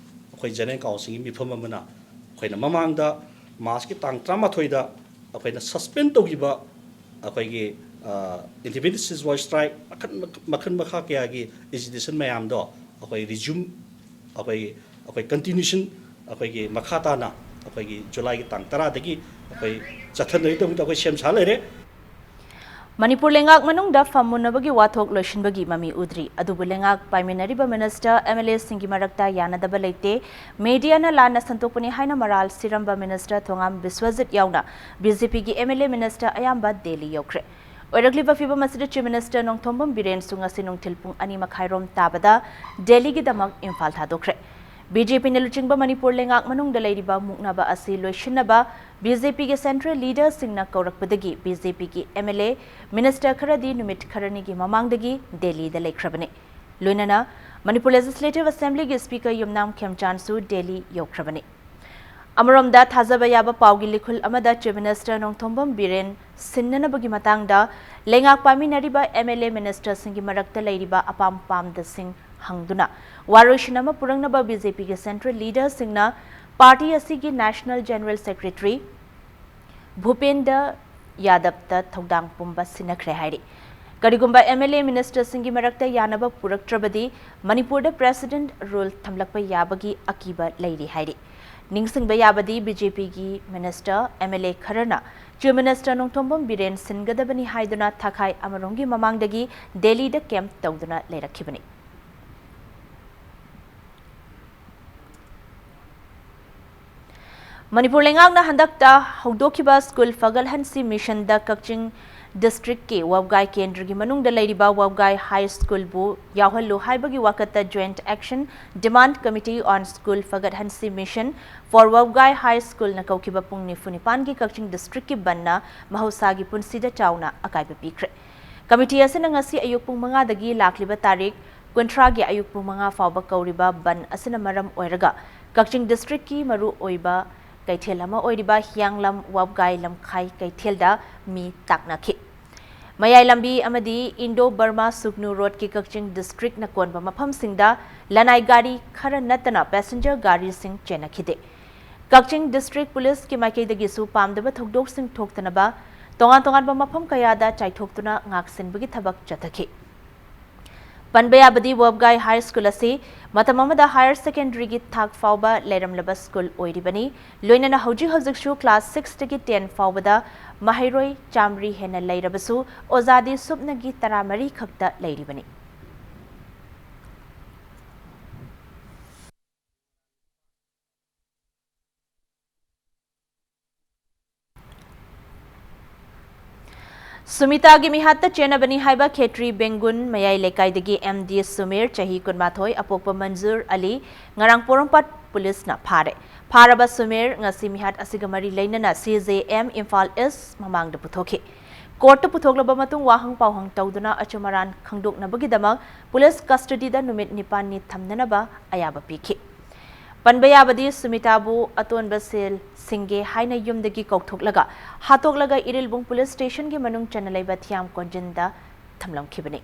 ꯑꯩꯈꯣꯏ ꯖꯦꯅꯔꯦꯜ ꯀꯥꯎꯟꯁꯤꯜꯒꯤ ꯃꯤꯐꯝ ꯑꯃꯅ ꯑꯩꯈꯣꯏꯅ ꯃꯃꯥꯡꯗ ꯃꯥꯔꯆꯀꯤ ꯇꯥꯡ ꯇꯔꯥꯃꯥꯊꯣꯏꯗ ꯑꯩꯈꯣꯏꯅ ꯁꯁꯄꯦꯟ ꯇꯧꯈꯤꯕ ꯑꯩꯈꯣꯏꯒꯤ, ꯑ, indefinite ceasefire strike ꯃꯈꯜ, ꯃꯈꯜ ꯃꯈꯥ ꯀꯌꯥꯒꯤ ꯑꯦꯖꯤꯇꯦꯁꯟ ꯃꯌꯥꯝꯗꯣ ꯑꯩꯈꯣꯏ ꯔꯤꯖ꯭ꯌꯨꯝ, ꯑꯩꯈꯣꯏ, ꯑꯩꯈꯣꯏ ꯀꯟꯇꯤꯅ꯭ꯌꯨꯁꯟ, ꯑꯩꯈꯣꯏꯒꯤ ꯃꯈꯥ ꯇꯥꯅ ꯑꯩꯈꯣꯏꯒꯤ ꯖꯨꯂꯥꯏꯒꯤ ꯇꯥꯡ ꯇꯔꯥꯗꯒꯤ ꯑꯩꯈꯣꯏ ꯆꯠꯊꯅꯕꯒꯤꯗꯃꯛꯇ ꯑꯩꯈꯣꯏ ꯁꯦꯝ ꯁꯥ ꯂꯩꯔꯦ꯫ ꯃꯅꯤꯄꯨꯔ ꯂꯩꯉꯥꯛ ꯃꯅꯨꯡꯗ ꯐꯝꯃꯨꯟꯅꯕꯒꯤ ꯋꯥꯊꯣꯛ ꯂꯣꯏꯁꯤꯟꯕꯒꯤ ꯃꯃꯤ ꯎꯗ꯭ꯔꯤ꯫ ꯑꯗꯨꯕꯨ ꯂꯩꯉꯥꯛ ꯄꯥꯏꯃꯤꯟꯅꯔꯤꯕ ꯃꯤꯅꯤꯁꯇꯔ, ꯑꯦꯝ ꯑꯦꯜ ꯑꯦꯁꯤꯡꯒꯤ ꯃꯔꯛꯇ ꯌꯥꯅꯗꯕ ꯂꯩꯇꯦ, ꯃꯦꯗꯤꯌꯥꯅ ꯂꯥꯟꯅ ꯁꯟꯗꯣꯛꯄꯅꯤ ꯍꯥꯏꯅ ꯃꯔꯥꯜ ꯁꯤꯔꯝꯕ ꯃꯤꯅꯤꯁꯇꯔ ꯊꯣꯉꯥꯝ ꯕꯤꯁ꯭ꯋꯖꯤꯠ ꯌꯥꯎꯅ ꯕꯤ ꯖꯦ ꯄꯤꯒꯤ ꯑꯦꯝ ꯑꯦꯜ ꯑꯦ ꯃꯤꯅꯤꯁꯇꯔ ꯑꯌꯥꯝꯕ ꯗꯦꯜꯂꯤ ꯌꯧꯈ꯭ꯔꯦ꯫ ꯑꯣꯏꯔꯛꯂꯤꯕ ꯐꯤꯚꯝ ꯑꯁꯤꯗ ꯆꯤꯐ ꯃꯤꯅꯤꯁꯇꯔ ꯅꯣꯡꯊꯣꯝꯕꯝ ꯕꯤꯔꯦꯟꯁꯨ ꯉꯁꯤ ꯅꯨꯡꯊꯤꯜ ꯄꯨꯡ ꯑꯅꯤ ꯃꯈꯥꯏꯔꯣꯝ ꯇꯥꯕꯗ ꯗꯦꯜꯂꯤꯒꯤꯗꯃꯛ ꯏꯝꯐꯥꯜ ꯊꯥꯗꯣꯛꯈ꯭ꯔꯦ꯫ ꯕꯤ ꯖꯦ ꯄꯤꯅ ꯂꯨꯆꯤꯡꯕ ꯃꯅꯤꯄꯨꯔ ꯂꯩꯉꯥꯛ ꯃꯅꯨꯡꯗ ꯂꯩꯔꯤꯕ ꯃꯨꯛꯅꯕ ꯑꯁꯤ ꯂꯣꯏꯁꯤꯟꯅꯕ ꯕꯤ ꯖꯦ ꯄꯤꯒꯤ ꯁꯦꯟꯇ꯭ꯔꯦꯜ ꯂꯤꯗꯔꯁꯤꯡꯅ ꯀꯧꯔꯛꯄꯗꯒꯤ ꯕꯤ ꯖꯦ ꯄꯤꯒꯤ ꯑꯦꯝ ꯑꯦꯜ ꯑꯦ, ꯃꯤꯅꯤꯁꯇꯔ ꯈꯔꯗꯤ ꯅꯨꯃꯤꯠ ꯈꯔꯅꯤꯒꯤ ꯃꯃꯥꯡꯗꯒꯤ ꯗꯦꯜꯂꯤꯗ ꯂꯩꯈ꯭ꯔꯕꯅꯤ꯫ ꯂꯣꯏꯅꯅ ꯃꯅꯤꯄꯨꯔ ꯂꯦꯖꯤꯁꯂꯦꯇꯤꯚ ꯑꯦꯁꯦꯝꯕ꯭ꯂꯤꯒꯤ ꯁ꯭ꯄꯤꯀꯔ ꯌꯨꯝꯅꯥꯝ ꯈꯦꯝꯆꯥꯟꯁꯨ ꯗꯦꯜꯂꯤ ꯌꯧꯈ꯭ꯔꯕꯅꯤ꯫ ꯑꯃꯔꯣꯝꯗ, ꯊꯥꯖꯕ ꯌꯥꯕ ꯄꯥꯎꯒꯤ ꯂꯤꯈꯨꯜ ꯑꯃꯗ ꯆꯤꯐ ꯃꯤꯅꯤꯁꯇꯔ ꯅꯣꯡꯊꯣꯝꯕꯝ ꯕꯤꯔꯦꯟ ꯁꯤꯟꯅꯅꯕꯒꯤ ꯃꯇꯥꯡꯗ ꯂꯩꯉꯥꯛ ꯄꯥꯏꯃꯤꯟꯅꯔꯤꯕ ꯑꯦꯝ ꯑꯦꯜ ꯑꯦ ꯃꯤꯅꯤꯁꯇꯔꯁꯤꯡꯒꯤ ꯃꯔꯛꯇ ꯂꯩꯔꯤꯕ ꯑꯄꯥꯝ ꯄꯥꯝꯗꯁꯤꯡ ꯍꯪꯗꯨꯅ ꯋꯥꯔꯣꯏꯁꯤꯟ ꯑꯃ ꯄꯨꯔꯛꯅꯕ ꯕꯤ ꯖꯦ ꯄꯤꯒꯤ ꯁꯦꯟꯇ꯭ꯔꯦꯜ ꯂꯤꯗꯔꯁꯤꯡꯅ ꯄꯥꯔꯇꯤ ꯑꯁꯤꯒꯤ ꯅꯦꯁꯅꯦꯜ ꯖꯦꯅꯔꯦꯜ ꯁꯦꯀ꯭ꯔꯦꯇꯔꯤ ꯚꯨꯄꯦꯟꯗ ꯌꯥꯗꯕꯇ ꯊꯧꯗꯥꯡ ꯄꯨꯝꯕ ꯁꯤꯟꯅꯈ꯭ꯔꯦ ꯍꯥꯏꯔꯤ꯫ ꯀꯔꯤꯒꯨꯝꯕ ꯑꯦꯝ ꯑꯦꯜ ꯑꯦ ꯃꯤꯅꯤꯁꯇꯔꯁꯤꯡꯒꯤ ꯃꯔꯛꯇ ꯌꯥꯅꯕ ꯄꯨꯔꯛꯇ꯭ꯔꯕꯗꯤ ꯃꯅꯤꯄꯨꯔꯗ ꯄ꯭ꯔꯦꯁꯤꯗꯦꯟꯠ ꯔꯨꯜ ꯊꯝꯂꯛꯄ ꯌꯥꯕꯒꯤ ꯑꯀꯤꯕ ꯂꯩꯔꯤ ꯍꯥꯏꯔꯤ꯫ ꯅꯤꯡꯁꯤꯡꯕ ꯌꯥꯕꯗꯤ, ꯕꯤ ꯖꯦ ꯄꯤꯒꯤ ꯃꯤꯅꯤꯁꯇꯔ, ꯑꯦꯝ ꯑꯦꯜ ꯑꯦ ꯈꯔꯅ ꯆꯤꯐ ꯃꯤꯅꯤꯁꯇꯔ ꯅꯣꯡꯊꯣꯝꯕꯝ ꯕꯤꯔꯦꯟ ꯁꯤꯟꯒꯗꯕꯅꯤ ꯍꯥꯏꯗꯨꯅ ꯊꯥꯈꯥꯏ ꯑꯃꯔꯣꯝꯒꯤ ꯃꯃꯥꯡꯗꯒꯤ ꯗꯦꯜꯂꯤꯗ ꯀꯦꯝꯞ ꯇꯧꯗꯨꯅ ꯂꯩꯔꯛꯈꯤꯕꯅꯤ꯫ ꯃꯅꯤꯄꯨꯔ ꯂꯩꯉꯥꯛꯅ ꯍꯟꯗꯛꯇ ꯍꯧꯗꯣꯛꯈꯤꯕ ꯁ꯭ꯀꯨꯜ ꯐꯒꯠꯍꯟꯁꯤ ꯃꯤꯁꯟꯗ ꯀꯛꯆꯤꯡ ꯗꯤꯁꯇ꯭ꯔꯤꯛꯀꯤ ꯋꯥꯕꯒꯥꯏ ꯀꯦꯟꯗ꯭ꯔꯒꯤ ꯃꯅꯨꯡꯗ ꯂꯩꯔꯤꯕ ꯋꯥꯕꯒꯥꯏ ꯍꯥꯏ ꯁ꯭ꯀꯨꯜꯕꯨ ꯌꯥꯎꯍꯜꯂꯨ ꯍꯥꯏꯕꯒꯤ ꯋꯥꯀꯠꯇ Joint Action Demand Committee on School Fagathhansi Mission for Wabgai High Schoolꯅ ꯀꯧꯈꯤꯕ ꯄꯨꯡ ꯅꯤꯐꯨ ꯅꯤꯄꯥꯟꯒꯤ ꯀꯛꯆꯤꯡ ꯗꯤꯁꯇ꯭ꯔꯤꯛꯀꯤ ꯕꯟꯅ ꯃꯍꯧꯁꯥꯒꯤ ꯄꯨꯟꯁꯤꯗ ꯆꯥꯎꯅ ꯑꯀꯥꯏꯕ ꯄꯤꯈ꯭ꯔꯦ꯫ ꯀꯃꯤꯇꯤ ꯑꯁꯤꯅ ꯉꯁꯤ ꯑꯌꯨꯛ ꯄꯨꯡ ꯃꯉꯥꯗꯒꯤ ꯂꯥꯛꯂꯤꯕ ꯇꯥꯔꯤꯛ ꯀꯨꯟꯊ꯭ꯔꯥꯒꯤ ꯑꯌꯨꯛ ꯄꯨꯡ ꯃꯉꯥ ꯐꯥꯎꯕ ꯀꯧꯔꯤꯕ ꯕꯟ ꯑꯁꯤꯅ ꯃꯔꯝ ꯑꯣꯏꯔꯒ ꯀꯛꯆꯤꯡ ꯗꯤꯁꯇ꯭ꯔꯤꯛꯀꯤ ꯃꯔꯨ ꯑꯣꯏꯕ ꯀꯩꯊꯦꯜ ꯑꯃ ꯑꯣꯏꯔꯤꯕ ꯍꯤꯌꯥꯡꯂꯝ ꯋꯥꯕꯒꯥꯏ ꯂꯝꯈꯥꯏ ꯀꯩꯊꯦꯜꯗ ꯃꯤ ꯇꯥꯛꯅꯈꯤ꯫ ꯃꯌꯥꯏ ꯂꯝꯕꯤ ꯑꯃꯗꯤ ꯏꯟꯗꯣ ꯕꯔꯃꯥ ꯁꯨꯒꯅꯨ ꯔꯣꯗꯀꯤ ꯀꯛꯆꯤꯡ ꯗꯤꯁꯇ꯭ꯔꯤꯛꯅ ꯀꯣꯟꯕ ꯃꯐꯝꯁꯤꯡꯗ ꯂꯅꯥꯏ ꯒꯥꯔꯤ ꯈꯔ ꯅꯠꯇꯅ ꯄꯦꯁꯦꯟꯖꯔ ꯒꯥꯔꯤꯁꯤꯡ ꯆꯦꯟꯅꯈꯤꯗꯦ꯫ ꯀꯛꯆꯤꯡ ꯗꯤꯁꯇ꯭ꯔꯤꯛ ꯄꯨꯂꯤꯁꯀꯤ ꯃꯥꯏꯀꯩꯗꯒꯤꯁꯨ ꯄꯥꯝꯗꯕ ꯊꯧꯗꯣꯛꯁꯤꯡ ꯊꯣꯛꯇꯅꯕ ꯇꯣꯉꯥꯟ ꯇꯣꯉꯥꯟꯕ ꯃꯐꯝ ꯀꯌꯥꯗ ꯆꯥꯏꯊꯣꯛꯇꯨꯅ ꯉꯥꯛꯁꯦꯟꯕꯒꯤ ꯊꯕꯛ ꯆꯠꯊꯈꯤ꯫ ꯄꯟꯕ ꯌꯥꯕꯗꯤ, ꯋꯥꯕꯒꯥꯏ ꯍꯥꯏ ꯁ꯭ꯀꯨꯜ ꯑꯁꯤ ꯃꯇꯝ ꯑꯃꯗ ꯍꯥꯌꯔ ꯁꯦꯀꯦꯟꯗꯔꯤꯒꯤ ꯊꯥꯛ ꯐꯥꯎꯕ ꯂꯩꯔꯝꯂꯕ ꯁ꯭ꯀꯨꯜ ꯑꯣꯏꯔꯤꯕꯅꯤ꯫ ꯂꯣꯏꯅꯅ ꯍꯧꯖꯤꯛ ꯍꯧꯖꯤꯛꯁꯨ ꯀ꯭ꯂꯥꯁ ꯁꯤꯛꯁꯇꯒꯤ ꯇꯦꯟ ꯐꯥꯎꯕꯗ ꯃꯍꯩꯔꯣꯏ ꯆꯥꯃꯔꯤ ꯍꯦꯟꯅ ꯂꯩꯔꯕꯁꯨ ꯑꯣꯖꯥꯗꯤ ꯁꯨꯞꯅꯒꯤ ꯇꯔꯥꯃꯔꯤ ꯈꯛꯇ ꯂꯩꯔꯤꯕꯅꯤ꯫ ꯁꯨꯃꯤꯇꯥꯒꯤ ꯃꯤꯍꯥꯠꯇ ꯆꯦꯟꯅꯕꯅꯤ ꯍꯥꯏꯕ ꯈꯦꯇ꯭ꯔꯤ ꯕꯦꯡꯒꯨꯟ ꯃꯌꯥꯏ ꯂꯩꯀꯥꯏꯗꯒꯤ ꯑꯦꯝ ꯗꯤ ꯁꯨꯃꯤꯔ, ꯆꯍꯤ ꯀꯨꯟꯃꯥꯊꯣꯏ, ꯑꯄꯣꯛꯄ ꯃꯟꯖꯨꯔ ꯑꯂꯤ, ꯉꯔꯥꯡ ꯄꯣꯔꯣꯝꯄꯥꯠ ꯄꯨꯂꯤꯁꯅ ꯐꯥꯔꯦ꯫ ꯐꯥꯔꯕ ꯁꯨꯃꯤꯔ ꯉꯁꯤ ꯃꯤꯍꯥꯠ ꯑꯁꯤꯒ ꯃꯔꯤ ꯂꯩꯅꯅ ꯁꯤ ꯖꯦ ꯑꯦꯝ ꯏꯝꯐꯥꯜ ꯏꯁ ꯃꯃꯥꯡꯗ ꯄꯨꯊꯣꯛꯈꯤ꯫ ꯀꯣꯔꯠꯇ ꯄꯨꯊꯣꯛꯂꯕ ꯃꯇꯨꯡ ꯋꯥꯍꯪ ꯄꯥꯎꯍꯪ ꯇꯧꯗꯨꯅ ꯑꯆꯨꯝ ꯑꯔꯥꯟ ꯈꯪꯗꯣꯛꯅꯕꯒꯤꯗꯃꯛ ꯄꯨꯂꯤꯁ ꯀꯁꯇꯗꯤꯗ ꯅꯨꯃꯤꯠ ꯅꯤꯄꯥꯟꯅꯤ ꯊꯝꯅꯅꯕ ꯑꯌꯥꯕ ꯄꯤꯈꯤ꯫ ꯄꯟꯕ ꯌꯥꯕꯗꯤ, ꯁꯨꯃꯤꯇꯥꯕꯨ ꯑꯇꯣꯟꯕ ꯁꯦꯜ ꯁꯤꯡꯒꯦ ꯍꯥꯏꯅ ꯌꯨꯝꯗꯒꯤ ꯀꯧꯊꯣꯛꯂꯒ ꯍꯥꯠꯇꯣꯛꯂꯒ ꯏꯔꯤꯜꯕꯨꯡ ꯄꯨꯂꯤꯁ ꯁ꯭ꯇꯦꯁꯟꯒꯤ ꯃꯅꯨꯡ ꯆꯟꯅ ꯂꯩꯕ ꯊꯤꯌꯥꯝ ꯀꯣꯟꯖꯤꯟꯗ ꯊꯝꯂꯝꯈꯤꯕꯅꯤ꯫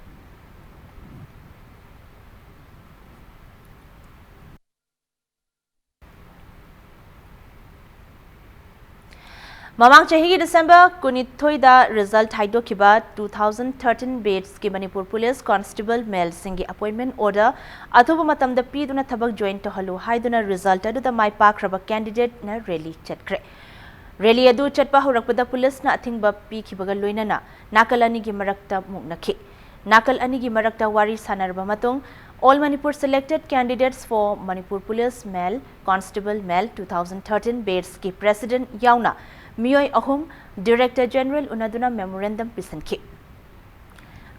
ꯃꯃꯥꯡ ꯆꯍꯤꯒꯤ ꯗꯤꯁꯦꯝꯕꯔ ꯀꯨꯟꯅꯤꯊꯣꯏꯗ ꯔꯤꯖꯜꯠ ꯍꯥꯏꯗꯣꯛꯈꯤꯕ two thousand thirteen batchꯀꯤ ꯃꯅꯤꯄꯨꯔ ꯄꯨꯂꯤꯁ ꯀꯣꯟꯁꯇꯦꯕꯜ ꯃꯦꯜꯁꯤꯡꯒꯤ ꯑꯦꯄꯣꯏꯟꯃꯦꯟ ꯑꯣꯔꯗꯔ ꯑꯊꯨꯕ ꯃꯇꯝꯗ ꯄꯤꯗꯨꯅ ꯊꯕꯛ ꯖꯣꯏꯟ ꯇꯧꯍꯜꯂꯨ ꯍꯥꯏꯗꯨꯅ ꯔꯤꯖꯜꯠ ꯑꯗꯨꯗ ꯃꯥꯏ ꯄꯥꯛꯈ꯭ꯔꯕ ꯀꯦꯟꯗꯤꯗꯦꯠꯅ ꯔꯦꯂꯤ ꯆꯠꯈ꯭ꯔꯦ꯫ ꯔꯦꯂꯤ ꯑꯗꯨ ꯆꯠꯄ ꯍꯧꯔꯛꯄꯗ ꯄꯨꯂꯤꯁꯅ ꯑꯊꯤꯡꯕ ꯄꯤꯈꯤꯕꯒ ꯂꯣꯏꯅꯅ ꯅꯥꯀꯜ ꯑꯅꯤꯒꯤ ꯃꯔꯛꯇ ꯃꯨꯛꯅꯈꯤ꯫ ꯅꯥꯀꯜ ꯑꯅꯤꯒꯤ ꯃꯔꯛꯇ ꯋꯥꯔꯤ ꯁꯥꯟꯅꯔꯕ ꯃꯇꯨꯡ, All Manipur Selected Candidates for Manipur Police Male Constable Male two thousand thirteen batchꯀꯤ ꯄ꯭ꯔꯦꯁꯤꯗꯦꯟꯠ ꯌꯥꯎꯅ ꯃꯤꯑꯣꯏ ꯑꯍꯨꯝ ꯗꯤꯔꯦꯛꯇꯔ ꯖꯦꯅꯔꯦꯜ ꯎꯅꯗꯨꯅ ꯃꯦꯃꯣꯔꯦꯟꯗꯝ ꯄꯤꯁꯤꯟꯈꯤ꯫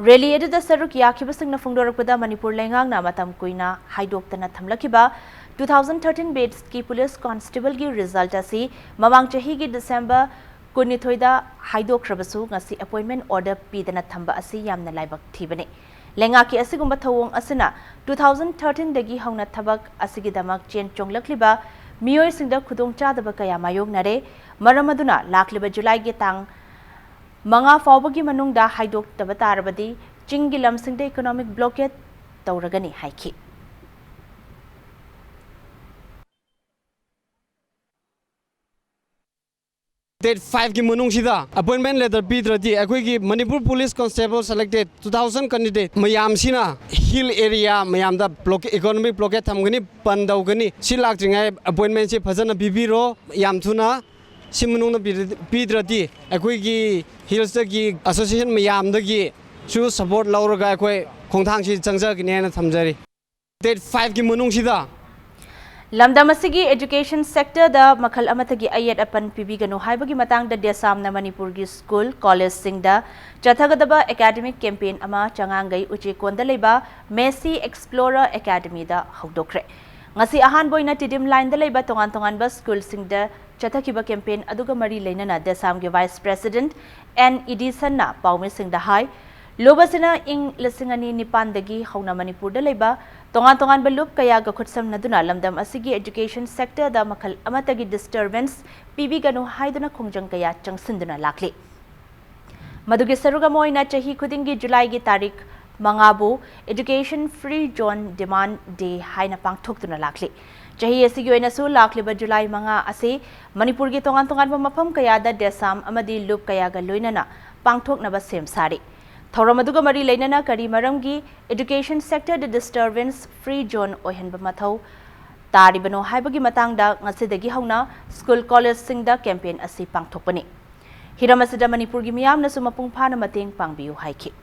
ꯔꯦꯂꯤ ꯑꯗꯨꯗ ꯁꯔꯨꯛ ꯌꯥꯈꯤꯕꯁꯤꯡꯅ ꯐꯣꯡꯗꯣꯔꯛꯄꯗ, ꯃꯅꯤꯄꯨꯔ ꯂꯩꯉꯥꯛꯅ ꯃꯇꯝ ꯀꯨꯏꯅ ꯍꯥꯏꯗꯣꯛꯇꯅ ꯊꯝꯂꯛꯈꯤꯕ two thousand thirteen batchꯀꯤ ꯄꯨꯂꯤꯁ ꯀꯣꯟꯁꯇꯦꯕꯜꯒꯤ ꯔꯤꯖꯜꯠ ꯑꯁꯤ ꯃꯃꯥꯡ ꯆꯍꯤꯒꯤ ꯗꯤꯁꯦꯝꯕꯔ ꯀꯨꯟꯅꯤꯊꯣꯏꯗ ꯍꯥꯏꯗꯣꯛꯈ꯭ꯔꯕꯁꯨ, ꯉꯁꯤ ꯑꯦꯄꯣꯏꯟꯃꯦꯟ ꯑꯣꯔꯗꯔ ꯄꯤꯗꯅ ꯊꯝꯕ ꯑꯁꯤ ꯌꯥꯝꯅ ꯂꯥꯏꯕꯛ ꯊꯤꯕꯅꯤ꯫ ꯂꯩꯉꯥꯛꯀꯤ ꯑꯁꯤꯒꯨꯝꯕ ꯊꯧꯑꯣꯡ ꯑꯁꯤꯅ two thousand thirteenꯗꯒꯤ ꯍꯧꯅ ꯊꯕꯛ ꯑꯁꯤꯒꯤꯗꯃꯛ ꯆꯦꯟ ꯆꯣꯡꯂꯛꯂꯤꯕ ꯃꯤꯑꯣꯏꯁꯤꯡꯗ ꯈꯨꯗꯣꯡꯆꯥꯗꯕ ꯀꯌꯥ ꯃꯥꯌꯣꯛꯅꯔꯦ꯫ ꯃꯔꯝ ꯑꯗꯨꯅ ꯂꯥꯛꯂꯤꯕ ꯖꯨꯂꯥꯏꯒꯤ ꯇꯥꯡ ꯃꯉꯥ ꯐꯥꯎꯕꯒꯤ ꯃꯅꯨꯡꯗ ꯍꯥꯏꯗꯣꯛꯇꯕ ꯇꯥꯔꯕꯗꯤ ꯆꯤꯡꯒꯤ ꯂꯝꯁꯤꯡꯗ ꯏꯀꯣꯅꯣꯃꯤꯛ ꯕ꯭ꯂꯣꯀꯦꯠ ꯇꯧꯔꯒꯅꯤ ꯍꯥꯏꯈꯤ꯫ Date fiveꯀꯤ ꯃꯅꯨꯡꯁꯤꯗ ꯑꯦꯄꯣꯏꯟꯃꯦꯟ ꯂꯦꯇꯔ ꯄꯤꯗ꯭ꯔꯗꯤ ꯑꯩꯈꯣꯏꯒꯤ Manipur police constable selected two thousand candidate ꯃꯌꯥꯝꯁꯤꯅ ꯍꯤꯜ ꯑꯦꯔꯤꯌꯥ ꯃꯌꯥꯝꯗ ꯕ꯭ꯂꯣꯀꯦ-, ꯏꯀꯣꯅꯣꯃꯤꯛ ꯕ꯭ꯂꯣꯀꯦꯠ ꯊꯝꯒꯅꯤ, ꯕꯟ ꯇꯧꯒꯅꯤ꯫ ꯁꯤ ꯂꯥꯛꯇ꯭ꯔꯤꯉꯩ ꯑꯦꯄꯣꯏꯟꯃꯦꯟꯁꯤ ꯐꯖꯅ ꯄꯤꯕꯤꯔꯣ꯫ ꯌꯥꯝ ꯊꯨꯅ ꯁꯤ ꯃꯅꯨꯡꯗ ꯄꯤꯗ꯭ꯔ-, ꯄꯤꯗ꯭ꯔꯗꯤ ꯑꯩꯈꯣꯏꯒꯤ ꯍꯤꯜꯁꯇꯒꯤ ꯑꯦꯁꯣꯁꯤꯌꯦꯁꯟ ꯃꯌꯥꯝꯗꯒꯤꯁꯨ ꯁꯄꯣꯔꯠ ꯂꯧꯔꯒ ꯑꯩꯈꯣꯏ ꯈꯣꯡꯊꯥꯡꯁꯤ ꯆꯪꯖꯒꯅꯤ ꯍꯥꯏꯅ ꯊꯝꯖꯔꯤ꯫ Date fiveꯀꯤ ꯃꯅꯨꯡꯁꯤꯗ ꯂꯝꯗꯝ ꯑꯁꯤꯒꯤ ꯑꯦꯖꯨꯀꯦꯁꯟ ꯁꯦꯛꯇꯔꯗ ꯃꯈꯜ ꯑꯃꯠꯇꯒꯤ ꯑꯌꯦꯠ ꯑꯄꯟ ꯄꯤꯕꯤꯒꯅꯨ ꯍꯥꯏꯕꯒꯤ ꯃꯇꯥꯡꯗ ꯗꯦꯁꯥꯝꯅ ꯃꯅꯤꯄꯨꯔꯒꯤ ꯁ꯭ꯀꯨꯜ, ꯀꯣꯂꯦꯖꯁꯤꯡꯗ ꯆꯠꯊꯒꯗꯕ ꯑꯦꯀꯥꯗꯃꯤꯛ ꯀꯦꯝꯄꯦꯟ ꯑꯃ ꯆꯉꯥꯡꯒꯩ ꯎꯆꯦꯛꯀꯣꯟꯗ ꯂꯩꯕ ꯃꯦꯁꯤ ꯑꯦꯛꯁꯄ꯭ꯂꯣꯔꯔ ꯑꯦꯀꯥꯗꯃꯤꯗ ꯍꯧꯗꯣꯛꯈ꯭ꯔꯦ꯫ ꯉꯁꯤ ꯑꯍꯥꯟꯕ ꯑꯣꯏꯅ ꯇꯤꯗꯤꯝ ꯂꯥꯏꯟꯗ ꯂꯩꯕ ꯇꯣꯉꯥꯟ ꯇꯣꯉꯥꯟꯕ ꯁ꯭ꯀꯨꯜꯁꯤꯡꯗ ꯆꯠꯊꯈꯤꯕ ꯀꯦꯝꯄꯦꯟ ꯑꯗꯨꯒ ꯃꯔꯤ ꯂꯩꯅꯅ ꯗꯦꯁꯥꯝꯒꯤ ꯚꯥꯏꯁ ꯄ꯭ꯔꯦꯁꯤꯗꯦꯟꯠ ꯑꯦꯟ ꯏꯗꯤꯁꯟꯅ ꯄꯥꯎꯃꯤꯁꯤꯡꯗ ꯍꯥꯏ, ꯂꯨꯞ ꯑꯁꯤꯅ ꯏꯪ ꯂꯤꯁꯤꯡ ꯑꯅꯤ ꯅꯤꯄꯥꯟꯗꯒꯤ ꯍꯧꯅ ꯃꯅꯤꯄꯨꯔꯗ ꯂꯩꯕ ꯇꯣꯉꯥꯟ ꯇꯣꯉꯥꯟꯕ ꯂꯨꯞ ꯀꯌꯥꯒ ꯈꯨꯠꯁꯝꯅꯗꯨꯅ ꯂꯝꯗꯝ ꯑꯁꯤꯒꯤ ꯑꯦꯖꯨꯀꯦꯁꯟ ꯁꯦꯛꯇꯔꯗ ꯃꯈꯜ ꯑꯃꯠꯇꯒꯤ ꯗꯤꯁꯇꯔꯕꯦꯟꯁ ꯄꯤꯕꯤꯒꯅꯨ ꯍꯥꯏꯗꯨꯅ ꯈꯣꯡꯖꯪ ꯀꯌꯥ ꯆꯪꯁꯤꯟꯗꯨꯅ ꯂꯥꯛꯂꯤ꯫ ꯃꯗꯨꯒꯤ ꯁꯔꯨꯛ ꯑꯃ ꯑꯣꯏꯅ ꯆꯍꯤ ꯈꯨꯗꯤꯡꯒꯤ ꯖꯨꯂꯥꯏꯒꯤ ꯇꯥꯔꯤꯛ ꯃꯉꯥꯕꯨ Education Free Zone Demand Day ꯍꯥꯏꯅ ꯄꯥꯡꯊꯣꯛꯇꯨꯅ ꯂꯥꯛꯂꯤ꯫ ꯆꯍꯤ ꯑꯁꯤꯒꯤ ꯑꯣꯏꯅꯁꯨ ꯂꯥꯛꯂꯤꯕ ꯖꯨꯂꯥꯏ ꯃꯉꯥ ꯑꯁꯤ ꯃꯅꯤꯄꯨꯔꯒꯤ ꯇꯣꯉꯥꯟ ꯇꯣꯉꯥꯟꯕ ꯃꯐꯝ ꯀꯌꯥꯗ ꯗꯦꯁꯥꯝ ꯑꯃꯗꯤ ꯂꯨꯞ ꯀꯌꯥꯒ ꯂꯣꯏꯅꯅ ꯄꯥꯡꯊꯣꯛꯅꯕ ꯁꯦꯝ ꯁꯥꯔꯤ꯫ ꯊꯧꯔꯝ ꯑꯗꯨꯒ ꯃꯔꯤ ꯂꯩꯅꯅ ꯀꯔꯤ ꯃꯔꯝꯒꯤ Education Sector ꯗ Disturbance Free Zone ꯑꯣꯏꯍꯟꯕ ꯃꯊꯧ ꯇꯥꯔꯤꯕꯅꯣ ꯍꯥꯏꯕꯒꯤ ꯃꯇꯥꯡꯗ ꯉꯁꯤꯗꯒꯤ ꯍꯧꯅ ꯁ꯭ꯀꯨꯜ ꯀꯣꯂꯦꯖꯁꯤꯡꯗ ꯀꯦꯝꯄꯦꯟ ꯑꯁꯤ ꯄꯥꯡꯊꯣꯛꯄꯅꯤ꯫ ꯍꯤꯔꯝ ꯑꯁꯤꯗ ꯃꯅꯤꯄꯨꯔꯒꯤ ꯃꯤꯌꯥꯝꯅꯁꯨ ꯃꯄꯨꯡ ꯐꯥꯅ ꯃꯇꯦꯡ ꯄꯥꯡꯕꯤꯌꯨ ꯍꯥꯏꯈꯤ꯫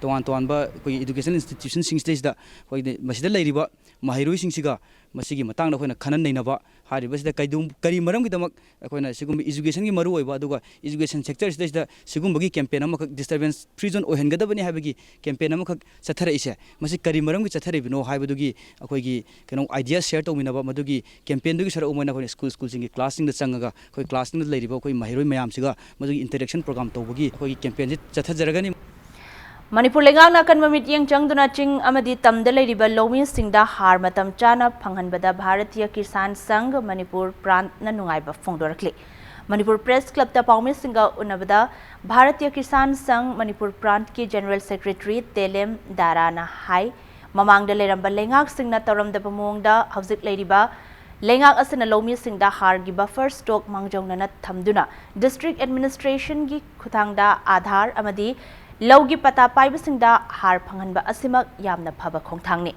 ꯇꯣꯉꯥꯟ ꯇꯣꯉꯥꯟꯕ ꯑꯩꯈꯣꯏꯒꯤ education institution ꯁꯤꯡꯁꯤꯗꯩꯁꯤꯗ ꯑꯩꯈꯣꯏꯒꯤ ꯃꯁꯤꯗ ꯂꯩꯔꯤꯕ ꯃꯍꯩꯔꯣꯏꯁꯤꯡꯁꯤꯒ ꯃꯁꯤꯒꯤ ꯃꯇꯥꯡꯗ ꯑꯩꯈꯣꯏꯅ ꯈꯟꯅ ꯅꯩꯅꯕ ꯍꯥꯏꯔꯤꯕꯁꯤꯗ ꯀꯩꯗꯧ-, ꯀꯔꯤ ꯃꯔꯝꯒꯤꯗꯃꯛ ꯑꯩꯈꯣꯏꯅ ꯁꯤꯒꯨꯝꯕ education ꯒꯤ ꯃꯔꯨꯑꯣꯏꯕ ꯑꯗꯨꯒ education sector ꯁꯤꯗꯩꯁꯤꯗ ꯁꯤꯒꯨꯝꯕꯒꯤ campaign ꯑꯃꯈꯛ disturbance free zone ꯑꯣꯏꯍꯟꯒꯗꯕꯅꯤ ꯍꯥꯏꯕꯒꯤ campaign ꯑꯃꯈꯛ ꯆꯠꯊꯔꯛꯏꯁꯦ, ꯃꯁꯤ ꯀꯔꯤ ꯃꯔꯝꯒꯤ ꯆꯠꯊꯔꯛꯏꯕꯅꯣ ꯍꯥꯏꯕꯗꯨꯒꯤ ꯑꯩꯈꯣꯏꯒꯤ ꯀꯩꯅꯣ idea share ꯇꯧꯃꯤꯟꯅꯕ, ꯃꯗꯨꯒꯤ campaign ꯗꯨꯒꯤ ꯁꯔꯨꯛ ꯑꯃ ꯑꯣꯏꯅ ꯑꯩꯈꯣꯏꯅ ꯁ꯭ꯀꯨꯜ ꯁ꯭ꯀꯨꯜꯁꯤꯡꯒꯤ ꯀ꯭ꯂꯥꯁꯁꯤꯡꯗ ꯆꯪꯉꯒ ꯑꯩꯈꯣꯏ ꯀ꯭ꯂꯥꯁꯁꯤꯡꯗ ꯂꯩꯔꯤꯕ ꯑꯩꯈꯣꯏ ꯃꯍꯩꯔꯣꯏ ꯃꯌꯥꯝꯁꯤꯒ ꯃꯗꯨꯒꯤ interaction program ꯇꯧꯕꯒꯤ ꯑꯩꯈꯣꯏꯒꯤ campaign ꯁꯤ ꯆꯠꯊꯖꯔꯒꯅꯤ꯫ ꯃꯅꯤꯄꯨꯔ ꯂꯩꯉꯥꯛꯅ ꯑꯀꯟꯕ ꯃꯤꯠꯌꯦꯡ ꯆꯪꯗꯨꯅ ꯆꯤꯡ ꯑꯃꯗꯤ ꯇꯝꯗ ꯂꯩꯔꯤꯕ ꯂꯧꯃꯤꯁꯤꯡꯗ ꯍꯥꯔ ꯃꯇꯝ ꯆꯥꯅ ꯐꯪꯍꯟꯕꯗ ꯚꯥꯔꯇꯤꯌ ꯀꯤꯁꯥꯟ ꯁꯪꯘ ꯃꯅꯤꯄꯨꯔ ꯄ꯭ꯔꯥꯟꯠꯅ ꯅꯨꯡꯉꯥꯏꯕ ꯐꯣꯡꯗꯣꯔꯛꯂꯤ꯫ ꯃꯅꯤꯄꯨꯔ ꯄ꯭ꯔꯦꯁ ꯀ꯭ꯂꯕꯇ ꯄꯥꯎꯃꯤꯁꯤꯡꯒ ꯎꯅꯕꯗ ꯚꯥꯔꯇꯤꯌ ꯀꯤꯁꯥꯟ ꯁꯪꯘ ꯃꯅꯤꯄꯨꯔ ꯄ꯭ꯔꯥꯟꯠꯀꯤ ꯖꯦꯅꯔꯦꯜ ꯁꯦꯀ꯭ꯔꯦꯇꯔꯤ ꯇꯦꯂꯦꯝ ꯗꯥꯔꯥꯅ ꯍꯥꯏ, ꯃꯃꯥꯡꯗ ꯂꯩꯔꯝꯕ ꯂꯩꯉꯥꯛꯁꯤꯡꯅ ꯇꯧꯔꯝꯗꯕ ꯃꯑꯣꯡꯗ ꯍꯧꯖꯤꯛ ꯂꯩꯔꯤꯕ ꯂꯩꯉꯥꯛ ꯑꯁꯤꯅ ꯂꯧꯃꯤꯁꯤꯡꯗ ꯍꯥꯔꯒꯤ buffer stock ꯃꯥꯡꯖꯧꯅꯅ ꯊꯝꯗꯨꯅ district administration ꯒꯤ ꯈꯨꯠꯊꯥꯡꯗ ꯑꯥꯙꯥꯔ ꯑꯃꯗꯤ ꯂꯧꯒꯤ ꯄꯇꯥ ꯄꯥꯏꯕꯁꯤꯡꯗ ꯍꯥꯔ ꯐꯪꯍꯟꯕ ꯑꯁꯤꯃꯛ ꯌꯥꯝꯅ ꯐꯕ ꯈꯣꯡꯊꯥꯡꯅꯤ꯫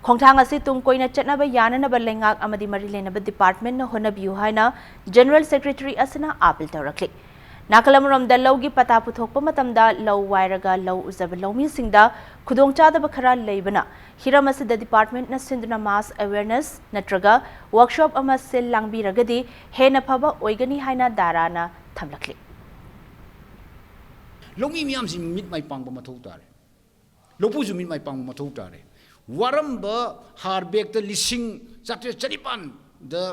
ꯈꯣꯡꯊꯥꯡ ꯑꯁꯤ ꯇꯨꯡ ꯀꯣꯏꯅ ꯆꯠꯅꯕ ꯌꯥꯅꯅꯕ ꯂꯩꯉꯥꯛ ꯑꯃꯗꯤ ꯃꯔꯤ ꯂꯩꯅꯕ department ꯅ ꯍꯣꯠꯅꯕꯤꯌꯨ ꯍꯥꯏꯅ ꯖꯦꯅꯔꯦꯜ ꯁꯦꯀ꯭ꯔꯦꯇꯔꯤ ꯑꯁꯤꯅ ꯑꯥꯄꯤꯜ ꯇꯧꯔꯛꯂꯤ꯫ ꯅꯥꯀꯜ ꯑꯃꯔꯣꯝꯗ ꯂꯧꯒꯤ ꯄꯇꯥ ꯄꯨꯊꯣꯛꯄ ꯃꯇꯝꯗ ꯂꯧ ꯋꯥꯏꯔꯒ ꯂꯧ ꯎꯖꯕ ꯂꯧꯃꯤꯁꯤꯡꯗ ꯈꯨꯗꯣꯡꯆꯥꯗꯕ ꯈꯔ ꯂꯩꯕꯅ ꯍꯤꯔꯝ ꯑꯁꯤꯗ department ꯅ ꯁꯤꯟꯗꯨꯅ mass awareness ꯅꯠꯇ꯭ꯔꯒ workshop ꯑꯃ ꯁꯤꯜ ꯂꯥꯡꯕꯤꯔꯒꯗꯤ ꯍꯦꯟꯅ ꯐꯕ ꯑꯣꯏꯒꯅꯤ ꯍꯥꯏꯅ ꯗꯥꯔꯥꯅ ꯊꯝꯂꯛꯂꯤ꯫ ꯂꯧꯃꯤ ꯃꯤꯌꯥꯝꯁꯤ ꯃꯤꯠ ꯃꯥꯏ ꯄꯥꯡꯕ ꯃꯊꯧ ꯇꯥꯔꯦ꯫ ꯂꯧꯄꯨꯁꯨ ꯃꯤꯠ ꯃꯥꯏ ꯄꯥꯡꯕ ꯃꯊꯧ ꯇꯥꯔꯦ꯫ ꯋꯥꯔꯝꯕ ꯍꯥꯔ ꯕꯦꯒꯇ ꯂꯤꯁꯤꯡ ꯆꯥꯇ꯭ꯔꯦꯠ ꯆꯅꯤꯄꯥꯟꯗ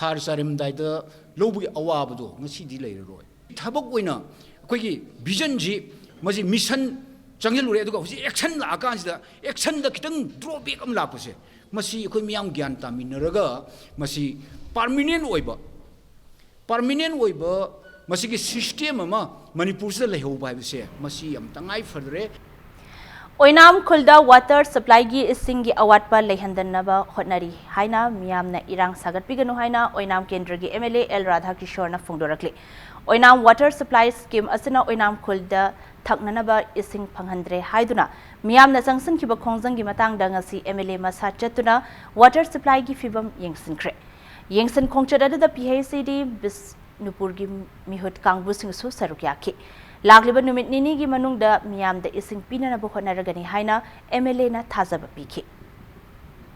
ꯍꯥꯔ ꯆꯥꯏꯔꯝꯗꯥꯏꯗ ꯂꯧꯕꯒꯤ ꯑꯋꯥꯕꯗꯣ ꯉꯁꯤꯗꯤ ꯂꯩꯔꯔꯣꯏ꯫ ꯊꯕꯛ ꯑꯣꯏꯅ ꯑꯩꯈꯣꯏꯒꯤ vision ꯁꯤ ꯃꯁꯤ mission ꯆꯪꯁꯤꯜꯂꯨꯔꯦ, ꯑꯗꯨꯒ ꯍꯧꯖꯤꯛ action ꯂꯥꯛꯑꯀꯥꯟꯁꯤꯗ action ꯗ ꯈꯤꯇꯪ drawback ꯑꯃ ꯂꯥꯛꯄꯁꯦ, ꯃꯁꯤ ꯑꯩꯈꯣꯏ ꯃꯤꯌꯥꯝ ꯒ꯭ꯌꯥꯟ ꯇꯥꯃꯤꯟꯅꯔꯒ ꯃꯁꯤ permanent ꯑꯣꯏꯕ, permanent ꯑꯣꯏꯕ ꯃꯁꯤꯒꯤ system ꯑꯃ ꯃꯅꯤꯄꯨꯔꯁꯤꯗ ꯂꯩꯍꯧꯕ ꯍꯥꯏꯕꯁꯦ ꯃꯁꯤ ꯌꯥꯝ ꯇꯉꯥꯏ ꯐꯗ꯭ꯔꯦ꯫ ꯑꯣꯏꯅꯥꯝ ꯈꯨꯜꯗ water supplyꯒꯤ ꯏꯁꯤꯡꯒꯤ ꯑꯋꯥꯠꯄ ꯂꯩꯍꯟꯗꯅꯕ ꯍꯣꯠꯅꯔꯤ ꯍꯥꯏꯅ ꯃꯤꯌꯥꯝꯅ ꯏꯔꯥꯡ ꯁꯥꯒꯠꯄꯤꯒꯅꯨ ꯍꯥꯏꯅ ꯑꯣꯏꯅꯥꯝ ꯀꯦꯟꯗ꯭ꯔꯒꯤ MLA L ꯔꯥꯙꯥꯀꯤꯁꯣꯔꯅ ꯐꯣꯡꯗꯣꯔꯛꯂꯤ꯫ ꯑꯣꯏꯅꯥꯝ water supply scheme ꯑꯁꯤꯅ ꯑꯣꯏꯅꯥꯝ ꯈꯨꯜꯗ ꯊꯛꯅꯅꯕ ꯏꯁꯤꯡ ꯐꯪꯍꯟꯗ꯭ꯔꯦ ꯍꯥꯏꯗꯨꯅ ꯃꯤꯌꯥꯝꯅ ꯆꯪꯁꯤꯟꯈꯤꯕ ꯈꯣꯡꯖꯪꯒꯤ ꯃꯇꯥꯡꯗ ꯉꯁꯤ MLA ꯃꯁꯥ ꯆꯠꯇꯨꯅ water supplyꯒꯤ ꯐꯤꯕꯝ ꯌꯦꯡꯁꯤꯟꯈ꯭ꯔꯦ꯫ ꯌꯦꯡꯁꯤꯟ ꯈꯣꯡꯆꯠ ꯑꯗꯨꯗ PHED ꯕꯤꯁꯅꯨꯄꯨꯔꯒꯤ ꯃꯤꯍꯨꯠ ꯀꯥꯡꯕꯨꯁꯤꯡꯁꯨ ꯁꯔꯨꯛ ꯌꯥꯈꯤ꯫ ꯂꯥꯛꯂꯤꯕ ꯅꯨꯃꯤꯠ ꯅꯤꯅꯤꯒꯤ ꯃꯅꯨꯡꯗ ꯃꯤꯌꯥꯝꯗ ꯏꯁꯤꯡ ꯄꯤꯅꯅꯕ ꯍꯣꯠꯅꯔꯒꯅꯤ ꯍꯥꯏꯅ MLAꯅ ꯊꯥꯖꯕ ꯄꯤꯈꯤ꯫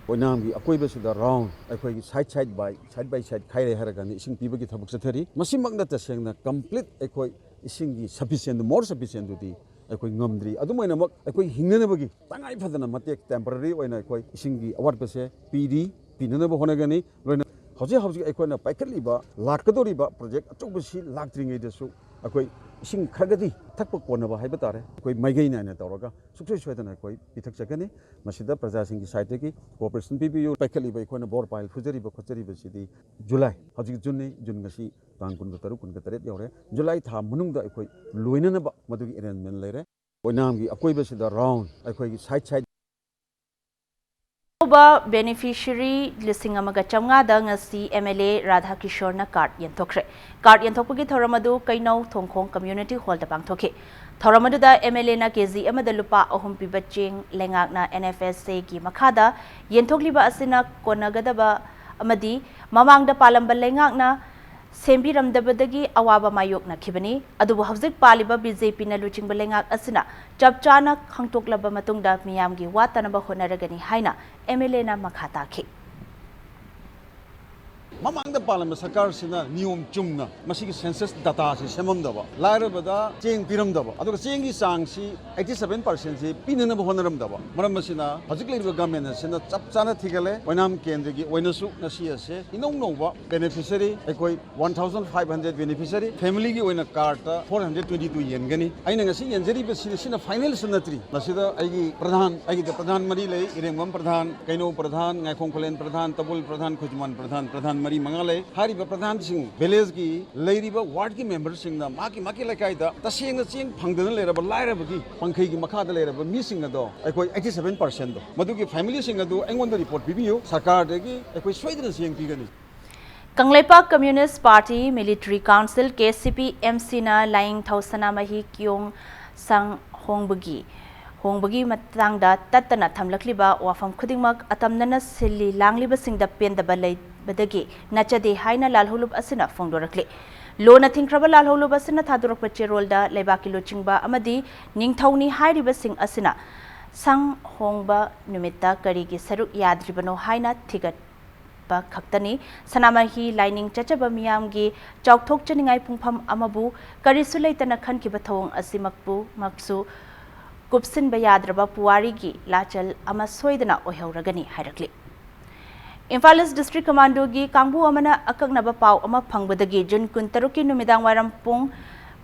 ꯑꯣꯏꯅꯥꯝꯒꯤ ꯑꯀꯣꯏꯕꯁꯤꯗ round ꯑꯩꯈꯣꯏꯒꯤ side side by side by side ꯈꯥꯏꯔꯦ ꯍꯥꯏꯔꯀꯥꯟꯗ ꯏꯁꯤꯡ ꯄꯤꯕꯒꯤ ꯊꯕꯛ ꯆꯠꯊꯔꯤ꯫ ꯃꯁꯤꯃꯛꯅ ꯇꯁꯦꯡꯅ complete ꯑꯩꯈꯣꯏ ꯏꯁꯤꯡꯒꯤ sufficient, more sufficientꯗꯨꯗꯤ ꯑꯩꯈꯣꯏ ꯉꯝꯗ꯭ꯔꯤ꯫ ꯑꯗꯨꯃꯥꯏꯅꯃꯛ ꯑꯩꯈꯣꯏ ꯍꯤꯡꯅꯅꯕꯒꯤ ꯇꯉꯥꯏ ꯐꯗꯅ ꯃꯇꯦꯛ temporary ꯑꯣꯏꯅ ꯑꯩꯈꯣꯏ ꯏꯁꯤꯡꯒꯤ ꯑꯋꯥꯠꯄꯁꯦ ꯄꯤꯔꯤ, ꯄꯤꯅꯅꯕ ꯍꯣꯠꯅꯒꯅꯤ꯫ ꯂꯣꯏꯅ ꯍꯧꯖꯤꯛ ꯍꯧꯖꯤꯛ ꯑꯩꯈꯣꯏꯅ ꯄꯥꯏꯈꯠꯂꯤꯕ, ꯂꯥꯛꯀꯗꯧꯔꯤꯕ project ꯑꯆꯧꯕꯁꯤ ꯂꯥꯛꯇ꯭ꯔꯤꯉꯩꯗꯁꯨ ꯑꯩꯈꯣꯏ ꯏꯁꯤꯡ ꯈꯔꯒꯗꯤ ꯊꯛꯄ ꯀꯣꯟꯅꯕ ꯍꯥꯏꯕ ꯇꯥꯔꯦ, ꯑꯩꯈꯣꯏ ꯃꯥꯏꯀꯩ ꯅꯥꯏꯅ ꯇꯧꯔꯒ ꯁꯨꯡꯁꯣꯏ ꯁꯣꯏꯗꯅ ꯑꯩꯈꯣꯏ ꯄꯤꯊꯛꯆꯒꯅꯤ꯫ ꯃꯁꯤꯗ ꯄ꯭ꯔꯖꯥꯁꯤꯡꯒꯤ sideꯇꯒꯤ cooperation ꯄꯤꯕꯤꯌꯨ꯫ ꯄꯥꯏꯈꯠꯂꯤꯕ ꯑꯩꯈꯣꯏꯅ bore pile ꯐꯨꯖꯔꯤꯕ ꯈꯣꯠꯆꯔꯤꯕꯁꯤꯗꯤ July, ꯍꯧꯖꯤꯛ Juneꯅꯤ, June ꯉꯁꯤ ꯇꯥꯡ ꯀꯨꯟꯒ ꯇꯔꯨꯛ, ꯀꯨꯟꯒ ꯇꯔꯦꯠ ꯌꯧꯔꯦ꯫ July ꯊꯥ ꯃꯅꯨꯡꯗ ꯑꯩꯈꯣꯏ ꯂꯣꯏꯅꯅꯕ ꯃꯗꯨꯒꯤ arrangement ꯂꯩꯔꯦ꯫ ꯑꯣꯏꯅꯥꯝꯒꯤ ꯑꯀꯣꯏꯕꯁꯤꯗ round ꯑꯩꯈꯣꯏꯒꯤ side side ꯑꯅꯧꯕ beneficiary ꯂꯤꯁꯤꯡ ꯑꯃꯒ ꯆꯥꯝꯃꯉꯥꯗ ꯉꯁꯤ MLA ꯔꯥꯙꯥꯀꯤꯁꯣꯔꯅ card ꯌꯦꯟꯊꯣꯛꯈ꯭ꯔꯦ꯫ Card ꯌꯦꯟꯊꯣꯛꯄꯒꯤ ꯊꯧꯔꯝ ꯑꯗꯨ ꯀꯩꯅꯧ ꯊꯣꯡꯈꯣꯡ community hallꯗ ꯄꯥꯡꯊꯣꯛꯈꯤ꯫ ꯊꯧꯔꯝ ꯑꯗꯨꯗ MLAꯅ KG ꯑꯃꯗ ꯂꯨꯄꯥ ꯑꯍꯨꯝ ꯄꯤꯕ ꯆꯦꯡ ꯂꯩꯉꯥꯛꯅ NFSAꯒꯤ ꯃꯈꯥꯗ ꯌꯦꯟꯊꯣꯛꯂꯤꯕ ꯑꯁꯤꯅ ꯀꯣꯟꯅꯒꯗꯕ ꯑꯃꯗꯤ ꯃꯃꯥꯡꯗ ꯄꯥꯜꯂꯝꯕ ꯂꯩꯉꯥꯛꯅ ꯁꯦꯝꯕꯤꯔꯝꯗꯕꯗꯒꯤ ꯑꯋꯥꯕ ꯃꯥꯌꯣꯛꯅꯈꯤꯕꯅꯤ꯫ ꯑꯗꯨꯕꯨ ꯍꯧꯖꯤꯛ ꯄꯥꯜꯂꯤꯕ BJPꯅ ꯂꯨꯆꯤꯡꯕ ꯂꯩꯉꯥꯛ ꯑꯁꯤꯅ ꯆꯞ ꯆꯥꯅ ꯈꯪꯗꯣꯛꯂꯕ ꯃꯇꯨꯡꯗ ꯃꯤꯌꯥꯝꯒꯤ ꯋꯥꯠꯇꯅꯕ ꯍꯣꯠꯅꯔꯒꯅꯤ ꯍꯥꯏꯅ MLAꯅ ꯃꯈꯥ ꯇꯥꯈꯤ꯫ ꯃꯃꯥꯡꯗ ꯄꯥꯜꯂꯝꯕ ꯁꯔꯀꯥꯔꯁꯤꯅ ꯅꯤꯌꯣꯝ ꯆꯨꯝꯅ ꯃꯁꯤꯒꯤ census dataꯁꯤ ꯁꯦꯝꯃꯝꯗꯕ, ꯂꯥꯏꯔꯕꯗ ꯆꯦꯡ ꯄꯤꯔꯝꯗꯕ, ꯑꯗꯨꯒ ꯆꯦꯡꯒꯤ ꯆꯥꯡꯁꯤ eighty seven percentꯁꯤ ꯄꯤꯅꯅꯕ ꯍꯣꯠꯅꯔꯝꯗꯕ ꯃꯔꯝ ꯑꯁꯤꯅ ꯍꯧꯖꯤꯛ ꯂꯩꯔꯤꯕ government ꯑꯁꯤꯅ ꯆꯞ ꯆꯥꯅ ꯊꯤꯒꯠꯂꯦ꯫ ꯑꯣꯏꯅꯥꯝ ꯀꯦꯟꯗ꯭ꯔꯒꯤ ꯑꯣꯏꯅꯁꯨ ꯉꯁꯤ ꯑꯁꯦ ꯏꯅꯧ ꯅꯧꯕ beneficiary ꯑꯩꯈꯣꯏ one thousand five hundred beneficiary, familyꯒꯤ ꯑꯣꯏꯅ cardꯇ four hundred twenty two ꯌꯦꯟꯒꯅꯤ꯫ ꯑꯩꯅ ꯉꯁꯤ ꯌꯦꯟꯖꯔꯤꯕꯁꯤ ꯁꯤꯅ finalꯁꯨ ꯅꯠꯇ꯭ꯔꯤ꯫ ꯃꯁꯤꯗ ꯑꯩꯒꯤ ꯄ꯭ꯔꯙꯥꯟ, ꯑꯩꯒꯤꯗ ꯄ꯭ꯔꯙꯥꯟ ꯃꯔꯤ ꯂꯩ, ꯏꯔꯦꯡꯕꯝ ꯄ꯭ꯔꯙꯥꯟ, ꯀꯩꯅꯧ ꯄ꯭ꯔꯙꯥꯟ, ꯉꯥꯏꯈꯣꯡ ꯈꯨꯂꯦꯟ ꯄ꯭ꯔꯙꯥꯟ, ꯇꯕꯨꯜ ꯄ꯭ꯔꯙꯥꯟ, ꯈꯨꯖꯃꯥꯟ ꯄ꯭ꯔꯙꯥꯟ, ꯄ꯭ꯔꯙꯥꯟ ꯃꯔꯤ ꯃꯉꯥ ꯂꯩ꯫ ꯍꯥꯏꯔꯤꯕ ꯄ꯭ꯔꯙꯥꯟꯁꯤꯡ, ꯚꯤꯂꯦꯖꯀꯤ ꯂꯩꯔꯤꯕ ꯋꯥꯔꯗꯀꯤ ꯃꯦꯝꯕꯔꯁꯤꯡꯅ ꯃꯍꯥꯛꯀꯤ ꯃꯍꯥꯛꯀꯤ ꯂꯩꯀꯥꯏꯗ ꯇꯁꯦꯡꯅ ꯆꯦꯡ ꯐꯪꯗꯅ ꯂꯩꯔꯕ ꯂꯥꯏꯔꯕꯒꯤ ꯄꯪꯈꯩꯒꯤ ꯃꯈꯥꯗ ꯂꯩꯔꯕ ꯃꯤꯁꯤꯡ ꯑꯗꯣ ꯑꯩꯈꯣꯏ eighty seven percent ꯗꯣ ꯃꯗꯨꯒꯤ ꯐꯦꯃꯤꯂꯤꯁꯤꯡ ꯑꯗꯨ ꯑꯩꯉꯣꯟꯗ ꯔꯤꯄꯣꯔꯠ ꯄꯤꯕꯤꯌꯨ, ꯁꯔꯀꯥꯔꯗꯒꯤ ꯑꯩꯈꯣꯏ ꯁꯣꯏꯗꯅ ꯆꯦꯡ ꯄꯤꯒꯅꯤ꯫ Kangleipak Communist Party Military Council, K C P M C ꯅ ꯂꯥꯏꯅꯤꯡꯊꯧ ꯁꯅꯥꯃꯍꯤ ꯀꯤꯌꯣꯡ ꯁꯪ ꯍꯣꯡꯕꯒꯤ, ꯍꯣꯡꯕꯒꯤ ꯃꯇꯥꯡꯗ ꯇꯠꯇꯅ ꯊꯝꯂꯛꯂꯤꯕ ꯋꯥꯐꯝ ꯈꯨꯗꯤꯡꯃꯛ ꯑꯇꯝꯅꯅ ꯁꯤꯜꯂꯤ ꯂꯥꯡꯂꯤꯕꯁꯤꯡꯗ ꯄꯦꯟꯗꯕ ꯂꯩꯕꯗꯒꯤ ꯅꯠꯆꯗꯦ ꯍꯥꯏꯅ ꯂꯥꯜꯍꯧꯂꯨꯞ ꯑꯁꯤꯅ ꯐꯣꯡꯗꯣꯔꯛꯂꯤ꯫ ꯂꯣꯟꯅ ꯊꯤꯡꯈ꯭ꯔꯕ ꯂꯥꯜꯍꯧꯂꯨꯞ ꯑꯁꯤꯅ ꯊꯥꯗꯣꯔꯛꯄ ꯆꯦꯔꯣꯜꯗ ꯂꯩꯕꯥꯛꯀꯤ ꯂꯨꯆꯤꯡꯕ ꯑꯃꯗꯤ ꯅꯤꯡꯊꯧꯅꯤ ꯍꯥꯏꯔꯤꯕꯁꯤꯡ ꯑꯁꯤꯅ ꯁꯪ ꯍꯣꯡꯕ ꯅꯨꯃꯤꯠꯇ ꯀꯔꯤꯒꯤ ꯁꯔꯨꯛ ꯌꯥꯗ꯭ꯔꯤꯕꯅꯣ ꯍꯥꯏꯅ ꯊꯤꯒꯠ ꯈꯛꯇꯅꯤ꯫ ꯁꯅꯥꯃꯍꯤ ꯂꯥꯏꯅꯤꯡ ꯆꯠꯆꯕ ꯃꯤꯌꯥꯝꯒꯤ ꯆꯥꯎꯊꯣꯛꯆꯅꯤꯡꯉꯥꯏ ꯄꯨꯡꯐꯝ ꯑꯃꯕꯨ ꯀꯔꯤꯁꯨ ꯂꯩꯇꯅ ꯈꯟꯈꯤꯕ ꯊꯧꯑꯣꯡ ꯑꯁꯤꯃꯛꯄꯨ ꯃꯛꯁꯨ ꯀꯨꯞꯁꯤꯟꯕ ꯌꯥꯗ꯭ꯔꯕ ꯄꯨꯋꯥꯔꯤꯒꯤ ꯂꯥꯆꯜ ꯑꯃ ꯁꯣꯏꯗꯅ ꯑꯣꯏꯍꯧꯔꯒꯅꯤ ꯍꯥꯏꯔꯛꯂꯤ꯫ ꯏꯝꯐꯥꯜ ꯏꯁ ꯗꯤꯁꯇ꯭ꯔꯤꯛ ꯀꯃꯥꯟꯗꯣꯒꯤ ꯀꯥꯡꯕꯨ ꯑꯃꯅ ꯑꯀꯛꯅꯕ ꯄꯥꯎ ꯑꯃ ꯐꯪꯕꯗꯒꯤ ꯖꯨꯟ ꯀꯨꯟꯇꯔꯨꯛꯀꯤ ꯅꯨꯃꯤꯗꯥꯡ ꯋꯥꯏꯔꯝ ꯄꯨꯡ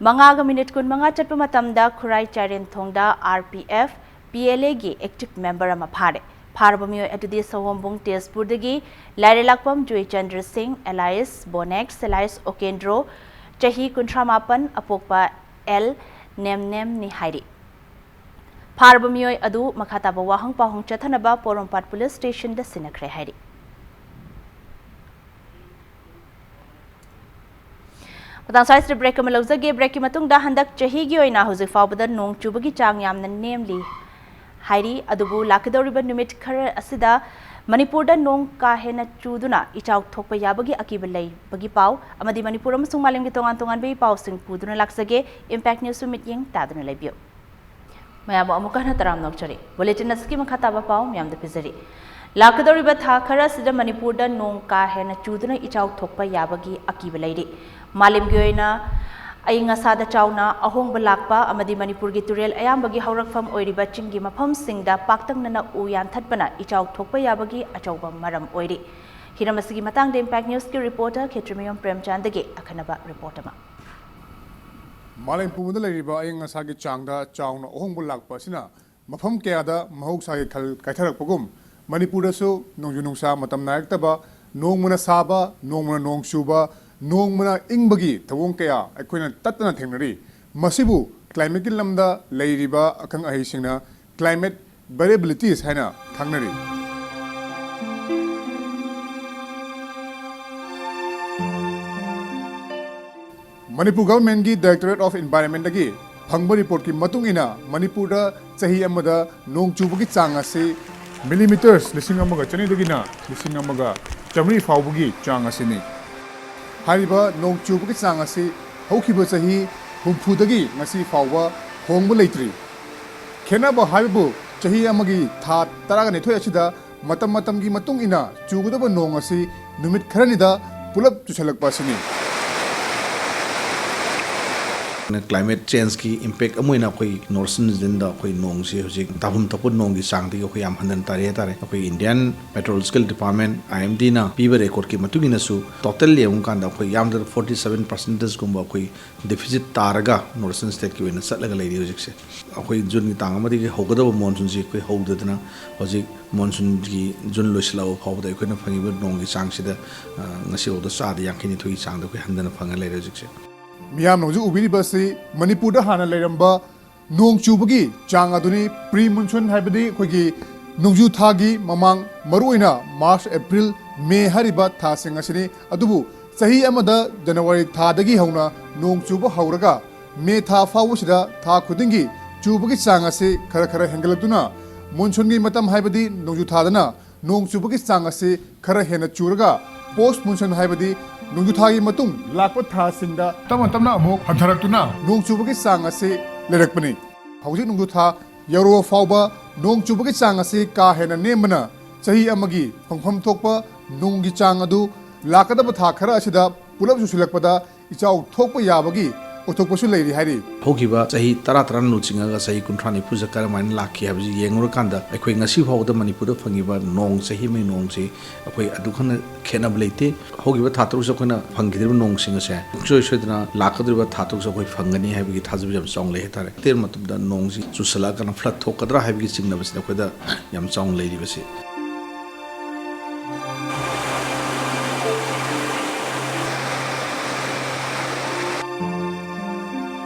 ꯃꯉꯥꯒ ꯃꯤꯅꯤꯠ ꯀꯨꯟꯃꯉꯥ ꯆꯠꯄ ꯃꯇꯝꯗ ꯈꯨꯔꯥꯏ ꯆꯥꯏꯔꯦꯟꯊꯣꯡꯗ R P F, P L A ꯒꯤ active member ꯑꯃ ꯐꯥꯔꯦ꯫ ꯐꯥꯔꯕ ꯃꯤꯑꯣꯏ ꯑꯗꯨꯗꯤ ꯁꯑꯣꯝꯕꯨꯡ ꯇꯦꯖꯄꯨꯔꯗꯒꯤ ꯂꯥꯏꯔꯦꯂꯥꯛꯄꯝ ꯖꯣꯏꯆꯟꯗ꯭ꯔ ꯁꯤꯡ alias Bonex alias Okendro, ꯆꯍꯤ ꯀꯨꯟꯊ꯭ꯔꯥ ꯃꯥꯄꯟ, ꯑꯄꯣꯛꯄ ꯑꯦꯜ ꯅꯦꯝꯅꯦꯝꯅꯤ ꯍꯥꯏꯔꯤ꯫ ꯐꯥꯔꯕ ꯃꯤꯑꯣꯏ ꯑꯗꯨ ꯃꯈꯥ ꯇꯥꯕ ꯋꯥꯍꯪ ꯄꯥꯎꯍꯪ ꯆꯠꯊꯅꯕ ꯄꯣꯔꯣꯝꯄꯥꯠ ꯄꯨꯂꯤꯁ ꯁ꯭ꯇꯦꯁꯟꯗ ꯁꯤꯟꯅꯈ꯭ꯔꯦ ꯍꯥꯏꯔꯤ꯫ ꯃꯇꯥꯡ ꯁ꯭ꯋꯥꯏꯁꯤꯗ ꯕ꯭ꯔꯦꯛ ꯑꯃ ꯂꯧꯖꯒꯦ꯫ ꯕ꯭ꯔꯦꯛꯀꯤ ꯃꯇꯨꯡꯗ ꯍꯟꯗꯛ ꯆꯍꯤꯒꯤ ꯑꯣꯏꯅ ꯍꯧꯖꯤꯛ ꯐꯥꯎꯕꯗ ꯅꯣꯡ ꯆꯨꯕꯒꯤ ꯆꯥꯡ ꯌꯥꯝꯅ ꯅꯦꯝꯂꯤ ꯍꯥꯏꯔꯤ꯫ ꯑꯗꯨꯕꯨ ꯂꯥꯛꯀꯗꯧꯔꯤꯕ ꯅꯨꯃꯤꯠ ꯈꯔ ꯑꯁꯤꯗ ꯃꯅꯤꯄꯨꯔꯗ ꯅꯣꯡ ꯀꯥ ꯍꯦꯟꯅ ꯆꯨꯗꯨꯅ ꯏꯆꯥꯎ ꯊꯣꯛꯄ ꯌꯥꯕꯒꯤ ꯑꯀꯤꯕ ꯂꯩꯕꯒꯤ ꯄꯥꯎ ꯑꯃꯗꯤ ꯃꯅꯤꯄꯨꯔ ꯑꯃꯁꯨꯡ ꯃꯥꯂꯦꯝꯒꯤ ꯇꯣꯉꯥꯟ ꯇꯣꯉꯥꯟꯕ ꯏ ꯄꯥꯎꯁꯤꯡ ꯄꯨꯗꯨꯅ ꯂꯥꯛꯆꯒꯦ꯫ Impact News ꯁꯨ ꯃꯤꯠꯌꯦꯡ ꯇꯥꯗꯨꯅ ꯂꯩꯕꯤꯌꯨ꯫ ꯃꯌꯥꯝꯕꯨ ꯑꯃꯨꯛꯀ ꯍꯟꯅ ꯇꯔꯥꯝꯅ ꯑꯣꯛꯆꯔꯤ꯫ Bulletin ꯑꯁꯤꯒꯤ ꯃꯈꯥ ꯇꯥꯕ ꯄꯥꯎ ꯃꯌꯥꯝꯗ ꯄꯤꯖꯔꯤ꯫ ꯂꯥꯛꯀꯗꯧꯔꯤꯕ ꯊꯥ ꯈꯔ ꯑꯁꯤꯗ ꯃꯅꯤꯄꯨꯔꯗ ꯅꯣꯡ ꯀꯥ ꯍꯦꯟꯅ ꯆꯨꯗꯨꯅ ꯏꯆꯥꯎ ꯊꯣꯛꯄ ꯌꯥꯕꯒꯤ ꯑꯀꯤꯕ ꯂꯩꯔꯤ꯫ ꯃꯥꯂꯦꯝꯒꯤ ꯑꯣꯏꯅ ꯑꯏꯪ ꯑꯁꯥꯗ ꯆꯥꯎꯅ ꯑꯍꯣꯡꯕ ꯂꯥꯛꯄ ꯑꯃꯗꯤ ꯃꯅꯤꯄꯨꯔꯒꯤ ꯇꯨꯔꯦꯜ ꯑꯌꯥꯝꯕꯒꯤ ꯍꯧꯔꯛꯐꯝ ꯑꯣꯏꯔꯤꯕ ꯆꯤꯡꯒꯤ ꯃꯐꯝꯁꯤꯡꯗ ꯄꯥꯛꯇꯛꯅꯅ ꯎ ꯌꯥꯟꯊꯠꯄꯅ ꯏꯆꯥꯎ ꯊꯣꯛꯄ ꯌꯥꯕꯒꯤ ꯑꯆꯧꯕ ꯃꯔꯝ ꯑꯣꯏꯔꯤ꯫ ꯍꯤꯔꯝ ꯑꯁꯤꯒꯤ ꯃꯇꯥꯡꯗ Impact News ꯀꯤ reporter ꯈꯦꯇ꯭ꯔꯤꯃꯌꯨꯝ ꯄ꯭ꯔꯦꯝꯆꯥꯟꯗꯒꯤ ꯑꯈꯟꯅꯕ report ꯑꯃ꯫ ꯃꯥꯂꯦꯝ ꯄꯨꯝꯕꯗ ꯂꯩꯔꯤꯕ ꯑꯏꯪ ꯑꯁꯥꯒꯤ ꯆꯥꯡꯗ ꯆꯥꯎꯅ ꯑꯍꯣꯡꯕ ꯂꯥꯛꯄ ꯑꯁꯤꯅ ꯃꯐꯝ ꯀꯌꯥꯗ ꯃꯍꯧꯁꯥꯒꯤ ꯈꯜ ꯀꯥꯏꯊꯔꯛꯄꯒꯨꯝ, ꯃꯅꯤꯄꯨꯔꯗꯁꯨ ꯅꯣꯡꯖꯨ ꯅꯨꯡꯁꯥ ꯃꯇꯝ ꯅꯥꯏꯔꯛꯇꯕ, ꯅꯣꯡꯃꯅ ꯁꯥꯕ, ꯅꯣꯡꯃꯅ ꯅꯣꯡ ꯆꯨꯕ, ꯅꯣꯡꯃꯅ ꯏꯪꯕꯒꯤ ꯊꯧꯑꯣꯡ ꯀꯌꯥ ꯑꯩꯈꯣꯏꯅ ꯇꯠꯇꯅ ꯊꯦꯡꯅꯔꯤ꯫ ꯃꯁꯤꯕꯨ climate ꯀꯤ ꯂꯝꯗ ꯂꯩꯔꯤꯕ ꯑꯈꯪ ꯑꯍꯩꯁꯤꯡꯅ climate variabilities ꯍꯥꯏꯅ ꯈꯪꯅꯔꯤ꯫ ꯃꯅꯤꯄꯨꯔ government ꯀꯤ Directorate of Environment ꯇꯒꯤ ꯐꯪꯕ report ꯀꯤ ꯃꯇꯨꯡ ꯏꯟꯅ, ꯃꯅꯤꯄꯨꯔꯗ ꯆꯍꯤ ꯑꯃꯗ ꯅꯣꯡ ꯆꯨꯕꯒꯤ ꯆꯥꯡ ꯑꯁꯤ millimetres ꯂꯤꯁꯤꯡ ꯑꯃꯒ ꯆꯅꯤꯗꯒꯤꯅ ꯂꯤꯁꯤꯡ ꯑꯃꯒ ꯆꯥꯃꯔꯤ ꯐꯥꯎꯕꯒꯤ ꯆꯥꯡ ꯑꯁꯤꯅꯤ꯫ ꯍꯥꯏꯔꯤꯕ ꯅꯣꯡ ꯆꯨꯕꯒꯤ ꯆꯥꯡ ꯑꯁꯤ ꯍꯧꯈꯤꯕ ꯆꯍꯤ ꯍꯨꯝꯐꯨꯗꯒꯤ ꯉꯁꯤ ꯐꯥꯎꯕ ꯍꯣꯡꯕ ꯂꯩꯇ꯭ꯔꯤ꯫ ꯈꯦꯠꯅꯕ ꯍꯥꯏꯕꯕꯨ, ꯆꯍꯤ ꯑꯃꯒꯤ ꯊꯥ ꯇꯔꯥꯅꯤꯊꯣꯏ ꯑꯁꯤꯗ ꯃꯇꯝ ꯃꯇꯝꯒꯤ ꯃꯇꯨꯡ ꯏꯟꯅ ꯆꯨꯒꯗꯕ ꯅꯣꯡ ꯑꯁꯤ ꯅꯨꯃꯤꯠ ꯈꯔꯅꯤꯗ ꯄꯨꯂꯞ ꯆꯨꯁꯜꯂꯛꯄ ꯑꯁꯤꯅꯤ꯫ Climate change ꯀꯤ impact ꯑꯃ ꯑꯣꯏꯅ ꯑꯩꯈꯣꯏ North East Region ꯗ ꯑꯩꯈꯣꯏ ꯅꯣꯡꯁꯤ ꯍꯧꯖꯤꯛ ꯇꯥꯐꯝ ꯊꯣꯛꯄ ꯅꯣꯡꯒꯤ ꯆꯥꯡꯗꯒꯤ ꯑꯩꯈꯣꯏ ꯌꯥꯝ ꯍꯟꯊꯅ ꯇꯥꯔꯤ ꯍꯥꯏꯇꯥꯔꯦ꯫ ꯑꯩꯈꯣꯏ Indian Meteorological Department, I M D ꯅ ꯄꯤꯕ record ꯀꯤ ꯃꯇꯨꯡ ꯏꯟꯅꯁꯨ, total ꯌꯦꯡꯉꯨꯀꯥꯟꯗ ꯑꯩꯈꯣꯏ ꯌꯥꯝꯗ꯭ꯔꯕꯗ forty seven percentage ꯀꯨꯝꯕ ꯑꯩꯈꯣꯏ deficit ꯇꯥꯔꯒ North Eastern state ꯀꯤ ꯑꯣꯏꯅ ꯆꯠꯂꯒ ꯂꯩꯔꯤ ꯍꯧꯖꯤꯛꯁꯦ꯫ ꯑꯩꯈꯣꯏ June ꯒꯤ ꯇꯥꯡ ꯑꯃꯗꯒꯤ ꯍꯧꯒꯗꯕ monsoon ꯁꯤ ꯑꯩꯈꯣꯏ ꯍꯧꯗꯗꯅ ꯍꯧꯖꯤꯛ monsoon ꯒꯤ June ꯂꯣꯏꯁꯤꯜꯂꯛꯑꯕ ꯐꯥꯎꯕꯗ ꯑꯩꯈꯣꯏꯅ ꯐꯪꯉꯤꯕ ꯅꯣꯡꯒꯤ ꯆꯥꯡꯁꯤꯗ, ꯑ, ꯉꯁꯤ ꯐꯥꯎꯗ ꯆꯥꯗ ꯌꯥꯡꯈꯩ ꯅꯤꯊꯣꯏꯒꯤ ꯆꯥꯡꯗ ꯑꯩꯈꯣꯏ ꯍꯟꯊꯅ ꯐꯪꯉ ꯂꯩꯔꯦ ꯍꯧꯖꯤꯛꯁꯦ꯫ ꯃꯤꯌꯥꯝꯅ ꯍꯧꯖꯤꯛ ꯎꯕꯤꯔꯤꯕ ꯑꯁꯤ ꯃꯅꯤꯄꯨꯔꯗ ꯍꯥꯟꯅ ꯂꯩꯔꯝꯕ ꯅꯣꯡ ꯆꯨꯕꯒꯤ ꯆꯥꯡ ꯑꯗꯨꯅꯤ꯫ Pre monsoon ꯍꯥꯏꯕꯗꯤ ꯑꯩꯈꯣꯏꯒꯤ ꯅꯣꯡꯖꯨ ꯊꯥꯒꯤ ꯃꯃꯥꯡ, ꯃꯔꯨꯑꯣꯏꯅ March, April, May ꯍꯥꯏꯔꯤꯕ ꯊꯥꯁꯤꯡ ꯑꯁꯤꯅꯤ꯫ ꯑꯗꯨꯕꯨ ꯆꯍꯤ ꯑꯃꯗ January ꯊꯥꯗꯒꯤ ꯍꯧꯅ ꯅꯣꯡ ꯆꯨꯕ ꯍꯧꯔꯒ May ꯊꯥ ꯐꯥꯎꯕꯁꯤꯗ ꯊꯥ ꯈꯨꯗꯤꯡꯒꯤ ꯆꯨꯕꯒꯤ ꯆꯥꯡ ꯑꯁꯤ ꯈꯔ ꯈꯔ ꯍꯦꯟꯒꯠꯂꯛꯇꯨꯅ, monsoon ꯒꯤ ꯃꯇꯝ ꯍꯥꯏꯕꯗꯤ ꯅꯣꯡꯖꯨ ꯊꯥꯗꯅ ꯅꯣꯡ ꯆꯨꯕꯒꯤ ꯆꯥꯡ ꯑꯁꯤ ꯈꯔ ꯍꯦꯟꯅ ꯆꯨꯔꯒ, post monsoon ꯍꯥꯏꯕꯗꯤ ꯅꯣꯡꯖꯨ ꯊꯥꯒꯤ ꯃꯇꯨꯡ ꯂꯥꯛꯄ ꯊꯥꯁꯤꯡꯗ ꯇꯞꯅ ꯇꯞꯅ ꯑꯃꯨꯛ ꯍꯟꯊꯔꯛꯇꯨꯅ ꯅꯣꯡ ꯆꯨꯕꯒꯤ ꯆꯥꯡ ꯑꯁꯤ ꯂꯩꯔꯛꯄꯅꯤ꯫ ꯍꯧꯖꯤꯛ ꯅꯣꯡꯖꯨ ꯊꯥ ꯌꯧꯔꯕ ꯐꯥꯎꯕ ꯅꯣꯡ ꯆꯨꯕꯒꯤ ꯆꯥꯡ ꯑꯁꯤ ꯀꯥ ꯍꯦꯟꯅ ꯅꯦꯝꯕꯅ, ꯆꯍꯤ ꯑꯃꯒꯤ ꯐꯪꯐꯝ ꯊꯣꯛꯄ ꯅꯣꯡꯒꯤ ꯆꯥꯡ ꯑꯗꯨ ꯂꯥꯛꯀꯗꯕ ꯊꯥ ꯈꯔ ꯑꯁꯤꯗ ꯄꯨꯂꯞ ꯆꯨꯁꯤꯜꯂꯛꯄꯗ ꯏꯆꯥꯎ ꯊꯣꯛꯄ ꯌꯥꯕꯒꯤ ꯑꯣꯏꯊꯣꯛꯄꯁꯨ ꯂꯩꯔꯤ ꯍꯥꯏꯔꯤ꯫ ꯍꯧꯈꯤꯕ ꯆꯍꯤ ꯇꯔꯥ ꯇꯔꯥꯅ ꯂꯨꯆꯤꯡꯉꯒ ꯆꯍꯤ ꯀꯨꯟꯊ꯭ꯔꯥ ꯅꯤꯐꯨꯁꯤꯗ ꯀꯔꯝꯍꯥꯏꯅ ꯂꯥꯛꯈꯤ ꯍꯥꯏꯕꯁꯤ ꯌꯦꯡꯂꯨꯔꯀꯥꯟꯗ, ꯑꯩꯈꯣꯏ ꯉꯁꯤ ꯐꯥꯎꯕꯗ ꯃꯅꯤꯄꯨꯔꯗ ꯐꯪꯉꯤꯕ ꯅꯣꯡ, ꯆꯍꯤ ꯑꯃꯒꯤ ꯅꯣꯡꯁꯤ ꯑꯩꯈꯣꯏ ꯑꯗꯨꯛ ꯍꯦꯟꯅ ꯈꯦꯠꯅꯕ ꯂꯩꯇꯦ꯫ ꯍꯧꯈꯤꯕ ꯊꯥ ꯇꯔꯨꯛꯁꯤ ꯑꯩꯈꯣꯏꯅ ꯐꯪꯈꯤꯗ꯭ꯔꯤꯕ ꯅꯣꯡꯁꯤꯡ ꯑꯁꯦ ꯁꯨꯡꯁꯣꯏ ꯁꯣꯏꯗꯅ ꯂꯥꯛꯀꯗꯧꯔꯤꯕ ꯊꯥ ꯇꯔꯨꯛꯁꯤ ꯑꯩꯈꯣꯏ ꯐꯪꯒꯅꯤ ꯍꯥꯏꯕꯒꯤ ꯊꯥꯖꯕ ꯌꯥꯝ ꯆꯥꯎꯅ ꯂꯩ ꯍꯥꯏꯇꯥꯔꯦ꯫ ꯑꯇꯦꯟꯕ ꯃꯇꯝꯗ ꯅꯣꯡꯁꯤ ꯆꯨꯁꯜꯂꯛꯑꯀꯥꯟꯗ flood ꯊꯣꯛꯀꯗ꯭ꯔꯥ ꯍꯥꯏꯕꯒꯤ ꯆꯤꯡꯅꯕꯁꯤꯅ ꯑꯩꯈꯣꯏꯗ ꯌꯥꯝ ꯆꯥꯎꯅ ꯂꯩꯔꯤꯕꯁꯤ꯫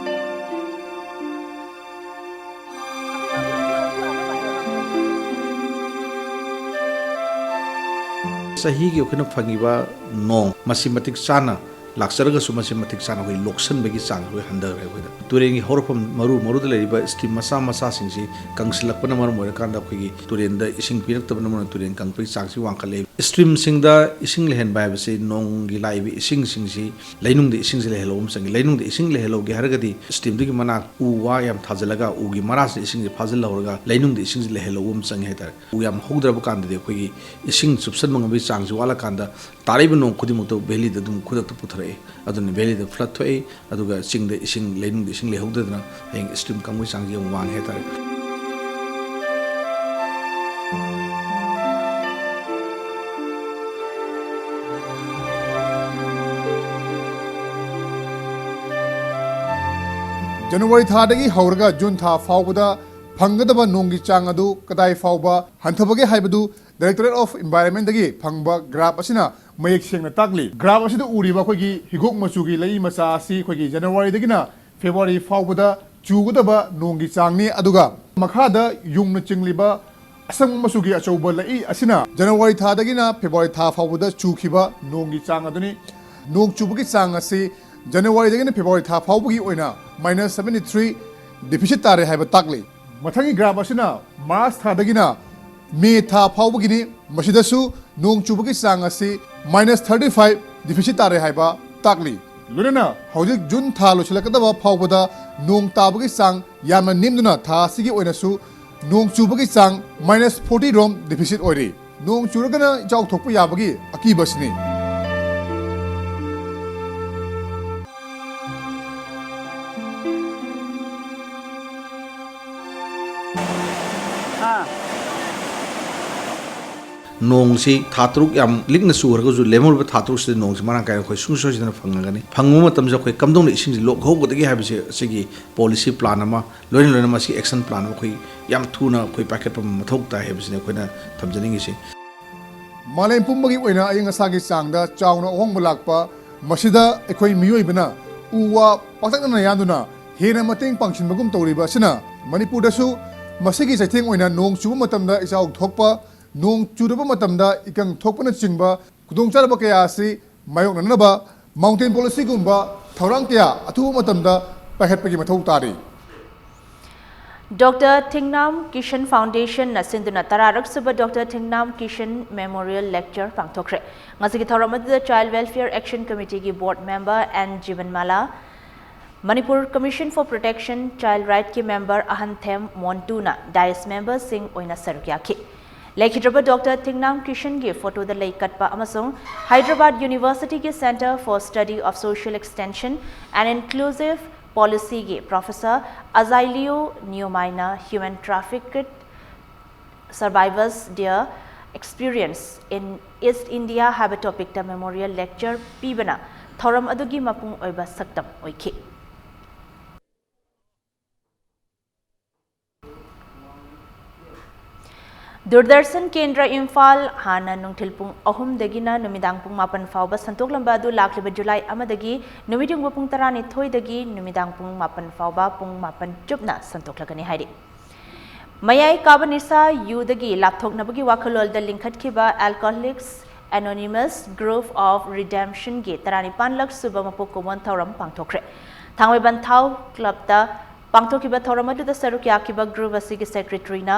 ꯆꯍꯤꯒꯤ ꯑꯩꯈꯣꯏꯅ ꯐꯪꯉꯤꯕ ꯅꯣꯡ ꯃꯁꯤ ꯃꯇꯤꯛ ꯆꯥꯅ ꯂꯥꯛꯆꯔꯒꯁꯨ, ꯃꯁꯤ ꯃꯇꯤꯛ ꯆꯥꯅ ꯑꯩꯈꯣꯏ ꯂꯣꯛꯁꯟꯕꯒꯤ ꯆꯥꯡ ꯑꯩꯈꯣꯏ ꯍꯟꯊꯈ꯭ꯔꯦ꯫ ꯑꯩꯈꯣꯏꯗ ꯇꯨꯔꯦꯟꯒꯤ ꯍꯧꯔꯛꯐꯝ, ꯃꯔꯨ ꯃꯔꯨꯗ ꯂꯩꯔꯤꯕ stream ꯃꯆꯥ ꯃꯆꯥꯁꯤꯡꯁꯤ ꯀꯪꯁꯤꯜꯂꯛꯄꯅ ꯃꯔꯝ ꯑꯣꯏꯔꯀꯥꯟꯗ ꯑꯩꯈꯣꯏꯒꯤ ꯇꯨꯔꯦꯟꯗ ꯏꯁꯤꯡ ꯄꯤꯔꯛꯇꯕꯅ ꯃꯔꯝ ꯑꯣꯏꯔꯒ ꯇꯨꯔꯦꯟ ꯀꯪꯕꯒꯤ ꯆꯥꯡꯁꯤ ꯋꯥꯡꯈꯠꯂꯛꯏ꯫ Streamꯁꯤꯡꯗ ꯏꯁꯤꯡ ꯂꯩꯍꯟꯕ ꯍꯥꯏꯕꯁꯤ ꯅꯣꯡꯒꯤ ꯂꯥꯛꯏꯕ ꯏꯁꯤꯡꯁꯤꯡꯁꯤ ꯂꯩꯅꯨꯡꯗ ꯏꯁꯤꯡꯁꯤ ꯂꯩꯍꯜꯍꯧꯕ ꯑꯃ ꯆꯪꯉꯤ꯫ ꯂꯩꯅꯨꯡꯗ ꯏꯁꯤꯡ ꯂꯩꯍꯜꯍꯧꯒꯦ ꯍꯥꯏꯔꯒꯗꯤ streamꯗꯨꯒꯤ ꯃꯅꯥꯛ ꯎ ꯋꯥ ꯌꯥꯝ ꯊꯥꯖꯤꯜꯂꯒ ꯎꯒꯤ ꯃꯔꯥꯁꯤꯗ ꯏꯁꯤꯡꯁꯤ ꯐꯥꯖꯤꯜꯍꯧꯔꯒ ꯂꯩꯅꯨꯡꯗ ꯏꯁꯤꯡꯁꯤ ꯂꯩꯍꯜꯍꯧꯕ ꯑꯃ ꯆꯪꯉꯤ ꯍꯥꯏꯇꯥꯔꯦ꯫ ꯎ ꯌꯥꯝ ꯍꯧꯗ꯭ꯔꯕ ꯀꯥꯟꯗꯗꯤ ꯑꯩꯈꯣꯏꯒꯤ ꯏꯁꯤꯡ ꯆꯨꯞꯁꯟꯕ ꯉꯝꯕꯒꯤ ꯆꯥꯡꯁꯤ ꯋꯥꯠꯂꯀꯥꯟꯗ ꯇꯥꯔꯛꯏꯕ ꯅꯣꯡ ꯈꯨꯗꯤꯡꯃꯛꯇ valleyꯗ ꯑꯗꯨꯝ ꯈꯨꯗꯛꯇ ꯄꯨꯊꯔꯛꯏ꯫ ꯑꯗꯨꯅ valleyꯗ flood ꯊꯣꯛꯏ, ꯑꯗꯨꯒ ꯆꯤꯡꯗ ꯏꯁꯤꯡ, ꯂꯩꯅꯨꯡꯗ ꯏꯁꯤꯡ ꯂꯩꯍꯧꯗꯗꯅ ꯍꯌꯦꯡ stream ꯀꯪꯕꯒꯤ ꯆꯥꯡꯁꯤ ꯌꯥꯝ ꯋꯥꯡꯉꯦ ꯍꯥꯏꯇꯥꯔꯦ꯫ January ꯊꯥꯗꯒꯤ ꯍꯧꯔꯒ June ꯊꯥ ꯐꯥꯎꯕꯗ ꯐꯪꯒꯗꯕ ꯅꯣꯡꯒꯤ ꯆꯥꯡ ꯑꯗꯨ ꯀꯗꯥꯏ ꯐꯥꯎꯕ ꯍꯟꯊꯕꯒꯦ ꯍꯥꯏꯕꯗꯨ Directorate of Environmentꯗꯒꯤ ꯐꯪꯕ graph ꯑꯁꯤꯅ ꯃꯌꯦꯛ ꯁꯦꯡꯅ ꯇꯥꯛꯂꯤ꯫ Graph ꯑꯁꯤꯗ ꯎꯔꯤꯕ ꯑꯩꯈꯣꯏꯒꯤ ꯍꯤꯒꯣꯛ ꯃꯆꯨꯒꯤ ꯂꯩ ꯃꯆꯥ ꯑꯁꯤ ꯑꯩꯈꯣꯏꯒꯤ Januaryꯗꯒꯤꯅ February ꯐꯥꯎꯕꯗ ꯆꯨꯒꯗꯕ ꯅꯣꯡꯒꯤ ꯆꯥꯡꯅꯤ, ꯑꯗꯨꯒ ꯃꯈꯥꯗ ꯌꯨꯡꯅ ꯆꯤꯡꯂꯤꯕ ꯑꯁꯪꯕ ꯃꯆꯨꯒꯤ ꯑꯆꯧꯕ ꯂꯩ ꯑꯁꯤꯅ January ꯊꯥꯗꯒꯤꯅ February ꯊꯥ ꯐꯥꯎꯕꯗ ꯆꯨꯈꯤꯕ ꯅꯣꯡꯒꯤ ꯆꯥꯡ ꯑꯗꯨꯅꯤ꯫ ꯅꯣꯡ ꯆꯨꯕꯒꯤ ꯆꯥꯡ ꯑꯁꯤ Januaryꯗꯒꯤꯅ February ꯊꯥ ꯐꯥꯎꯕꯒꯤ ꯑꯣꯏꯅ minus seventy three deficit ꯇꯥꯔꯦ ꯍꯥꯏꯕ ꯇꯥꯛꯂꯤ꯫ ꯃꯊꯪꯒꯤ graph ꯑꯁꯤꯅ March ꯊꯥꯗꯒꯤꯅ May ꯊꯥ ꯐꯥꯎꯕꯒꯤꯅꯤ꯫ ꯃꯁꯤꯗꯁꯨ ꯅꯣꯡ ꯆꯨꯕꯒꯤ ꯆꯥꯡ ꯑꯁꯤ minus thirty five deficit ꯇꯥꯔꯦ ꯍꯥꯏꯕ ꯇꯥꯛꯂꯤ꯫ ꯂꯣꯏꯅꯅ ꯍꯧꯖꯤꯛ June ꯊꯥ ꯂꯣꯏꯁꯤꯜꯂꯛꯀꯗꯕ ꯐꯥꯎꯕꯗ ꯅꯣꯡ ꯇꯥꯕꯒꯤ ꯆꯥꯡ ꯌꯥꯝꯅ ꯅꯦꯝꯗꯨꯅ ꯊꯥ ꯑꯁꯤꯒꯤ ꯑꯣꯏꯅꯁꯨ ꯅꯣꯡ ꯆꯨꯕꯒꯤ ꯆꯥꯡ minus forty ꯔꯣꯝ deficit ꯑꯣꯏꯔꯤ꯫ ꯅꯣꯡ ꯆꯨꯔꯒꯅ ꯏꯆꯥꯎ ꯊꯣꯛꯄ ꯌꯥꯕꯒꯤ ꯑꯀꯤꯕ ꯑꯁꯤꯅꯤ꯫ ꯅꯣꯡꯁꯤ ꯊꯥ ꯇꯔꯨꯛ ꯌꯥꯝ ꯂꯤꯛꯅ ꯆꯨꯈ꯭ꯔꯒꯁꯨ, ꯂꯦꯝꯍꯧꯔꯤꯕ ꯊꯥ ꯇꯔꯨꯛꯁꯤꯗ ꯅꯣꯡꯁꯤ ꯃꯔꯥꯡ ꯀꯥꯏꯅ ꯑꯩꯈꯣꯏ ꯁꯨꯡꯁꯣꯏ ꯁꯣꯏꯗꯅ ꯐꯪꯉꯒꯅꯤ꯫ ꯐꯪꯕ ꯃꯇꯝꯁꯤꯗ ꯑꯩꯈꯣꯏ ꯀꯝꯗꯧꯅ ꯏꯁꯤꯡꯁꯤ ꯂꯣꯛꯍꯧꯒꯗꯒꯦ ꯍꯥꯏꯕꯁꯤ ꯑꯁꯤꯒꯤ policy plan ꯑꯃ, ꯂꯣꯏꯅ ꯂꯣꯏꯅ ꯃꯁꯤ action plan ꯑꯃ ꯑꯩꯈꯣꯏ ꯌꯥꯝ ꯊꯨꯅ ꯑꯩꯈꯣꯏ ꯄꯥꯏꯈꯠꯄ ꯑꯃ ꯃꯊꯧ ꯇꯥꯏ ꯍꯥꯏꯕꯁꯤꯅꯤ ꯑꯩꯈꯣꯏꯅ ꯊꯝꯖꯅꯤꯡꯉꯤꯁꯤ꯫ ꯃꯥꯂꯦꯝ ꯄꯨꯝꯕꯒꯤ ꯑꯣꯏꯅ ꯑꯏꯪ ꯑꯁꯥꯒꯤ ꯆꯥꯡꯗ ꯆꯥꯎꯅ ꯑꯍꯣꯡꯕ ꯂꯥꯛꯄ, ꯃꯁꯤꯗ ꯑꯩꯈꯣꯏ ꯃꯤꯑꯣꯏꯕꯅ ꯎ ꯋꯥ ꯄꯥꯛꯇꯛꯅꯅ ꯌꯥꯟꯗꯨꯅ ꯍꯦꯟꯅ ꯃꯇꯦꯡ ꯄꯥꯡꯁꯤꯟꯕꯒꯨꯝ ꯇꯧꯔꯤꯕ ꯑꯁꯤꯅ ꯃꯅꯤꯄꯨꯔꯗꯁꯨ ꯃꯁꯤꯒꯤ ꯆꯩꯊꯦꯡ ꯑꯣꯏꯅ ꯅꯣꯡ ꯆꯨꯕ ꯃꯇꯝꯗ ꯏꯆꯥꯎ ꯊꯣꯛꯄ, ꯅꯣꯡ ꯆꯨꯔꯕ ꯃꯇꯝꯗ ꯏꯀꯪ ꯊꯣꯛꯄꯅꯆꯤꯡꯕ ꯈꯨꯗꯣꯡꯆꯥꯗꯕ ꯀꯌꯥ ꯑꯁꯤ ꯃꯥꯌꯣꯛꯅꯅꯕ mountain policyꯒꯨꯝꯕ ꯊꯧꯔꯥꯡ ꯀꯌꯥ ꯑꯊꯨꯕ ꯃꯇꯝꯗ ꯄꯥꯏꯈꯠꯄꯒꯤ ꯃꯊꯧ ꯇꯥꯔꯤ꯫ ꯗꯣꯛꯇꯔ ꯊꯤꯡꯅꯥꯝ ꯀꯤꯁꯟ ꯐꯥꯎꯟꯗꯦꯁꯟꯅ ꯁꯤꯟꯗꯨꯅ ꯇꯔꯥꯔꯛ ꯁꯨꯕ ꯗꯣꯛꯇꯔ ꯊꯤꯡꯅꯥꯝ ꯀꯤꯁꯟ ꯃꯦꯃꯣꯔꯤꯌꯦꯜ ꯂꯦꯛꯆꯔ ꯄꯥꯡꯊꯣꯛꯈ꯭ꯔꯦ꯫ ꯉꯁꯤꯒꯤ ꯊꯧꯔꯝ ꯑꯗꯨꯗ Child Welfare Action Committeeꯒꯤ board member N ꯖꯤꯕꯟꯃꯥꯂꯥ, Manipur Commission for Protection Child Rightꯀꯤ member ꯑꯍꯟꯊꯦꯝ ꯃꯣꯟꯇꯨꯅ dais memberꯁꯤꯡ ꯑꯣꯏꯅ ꯁꯔꯨꯛ ꯌꯥꯈꯤ꯫ ꯂꯩꯈꯤꯗ꯭ꯔꯕ ꯗꯣꯛꯇꯔ ꯊꯤꯡꯅꯥꯝ ꯀꯤꯁꯟꯒꯤ photoꯗ ꯂꯩ ꯀꯠꯄ ꯑꯃꯁꯨꯡ Hyderabad Universityꯒꯤ Centre for Study of Social Extension and Inclusive Policyꯒꯤ professor ꯑꯖꯥꯏꯂꯤꯌꯨ ꯅꯤꯌꯣꯃꯥꯏꯅ Human Trafficked Survivors, Their Experience in East India ꯍꯥꯏꯕ topicꯇ memorial lecture ꯄꯤꯕꯅ ꯊꯧꯔꯝ ꯑꯗꯨꯒꯤ ꯃꯄꯨꯡ ꯑꯣꯏꯕ ꯁꯛꯇꯝ ꯑꯣꯏꯈꯤ꯫ ꯗꯨꯔꯗꯔꯁꯟ ꯀꯦꯟꯗ꯭ꯔ ꯏꯝꯐꯥꯜ ꯍꯥꯟꯅ ꯅꯨꯡꯊꯤꯜ ꯄꯨꯡ ꯑꯍꯨꯝꯗꯒꯤꯅ ꯅꯨꯃꯤꯗꯥꯡ ꯄꯨꯡ ꯃꯥꯄꯟ ꯐꯥꯎꯕ ꯁꯟꯗꯣꯛꯂꯝꯕ ꯑꯗꯨ ꯂꯥꯛꯂꯤꯕ ꯖꯨꯂꯥꯏ ꯑꯃꯗꯒꯤ ꯅꯨꯃꯤꯠꯌꯨꯡꯕ ꯄꯨꯡ ꯇꯔꯥꯅꯤꯊꯣꯏꯗꯒꯤ ꯅꯨꯃꯤꯗꯥꯡ ꯄꯨꯡ ꯃꯥꯄꯟ ꯐꯥꯎꯕ ꯄꯨꯡ ꯃꯥꯄꯟ ꯆꯨꯞꯅ ꯁꯟꯗꯣꯛꯂꯒꯅꯤ ꯍꯥꯏꯔꯤ꯫ ꯃꯌꯥꯏ ꯀꯥꯕ ꯅꯤꯁꯥ ꯌꯨꯗꯒꯤ ꯂꯥꯞꯊꯣꯛꯅꯕꯒꯤ ꯋꯥꯈꯜꯂꯣꯟꯗ ꯂꯤꯡꯈꯠꯈꯤꯕ Alcoholics Anonymous Group of Redemptionꯒꯤ ꯇꯔꯥꯅꯤꯄꯥꯟꯂꯛ ꯁꯨꯕ ꯃꯄꯣꯛ ꯀꯨꯝꯑꯣꯟ ꯊꯧꯔꯝ ꯄꯥꯡꯊꯣꯛꯈ꯭ꯔꯦ꯫ ꯊꯥꯡꯃꯩꯕꯟ ꯊꯥꯎ clubꯇ ꯄꯥꯡꯊꯣꯛꯈꯤꯕ ꯊꯧꯔꯝ ꯑꯗꯨꯗ ꯁꯔꯨꯛ ꯌꯥꯈꯤꯕ group ꯑꯁꯤꯒꯤ secretaryꯅ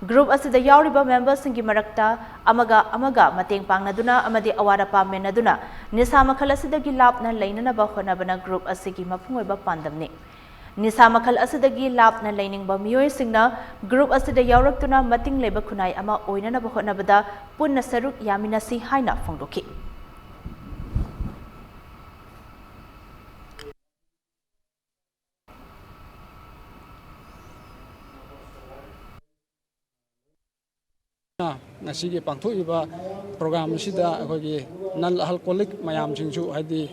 group ꯑꯁꯤꯗ ꯌꯥꯎꯔꯤꯕ memberꯁꯤꯡꯒꯤ ꯃꯔꯛꯇ ꯑꯃꯒ ꯑꯃꯒ ꯃꯇꯦꯡ ꯄꯥꯡꯅꯗꯨꯅ ꯑꯃꯗꯤ ꯑꯋꯥꯠ ꯑꯄꯥ ꯃꯦꯟꯅꯗꯨꯅ ꯅꯤꯁꯥ ꯃꯈꯜ ꯑꯁꯤꯗꯒꯤ ꯂꯥꯞꯅ ꯂꯩꯅꯅꯕ ꯍꯣꯠꯅꯕꯅ group ꯑꯁꯤꯒꯤ ꯃꯄꯨꯡ ꯑꯣꯏꯕ ꯄꯥꯟꯗꯝꯅꯤ꯫ ꯅꯤꯁꯥ ꯃꯈꯜ ꯑꯁꯤꯗꯒꯤ ꯂꯥꯞꯅ ꯂꯩꯅꯤꯡꯕ ꯃꯤꯑꯣꯏꯁꯤꯡꯅ group ꯑꯁꯤꯗ ꯌꯥꯎꯔꯛꯇꯨꯅ ꯃꯇꯤꯡ ꯂꯩꯕ ꯈꯨꯟꯅꯥꯏ ꯑꯃ ꯑꯣꯏꯅꯅꯕ ꯍꯣꯠꯅꯕꯗ ꯄꯨꯟꯅ ꯁꯔꯨꯛ ꯌꯥꯃꯤꯟꯅꯁꯤ ꯍꯥꯏꯅ ꯐꯣꯡꯗꯣꯛꯈꯤ꯫ ꯉꯁꯤꯒꯤ ꯄꯥꯡꯊꯣꯛꯏꯕ program ꯑꯁꯤꯗ ꯑꯩꯈꯣꯏꯒꯤ non alcoholic ꯃꯌꯥꯝꯁꯤꯡꯁꯨ, ꯍꯥꯏꯗꯤ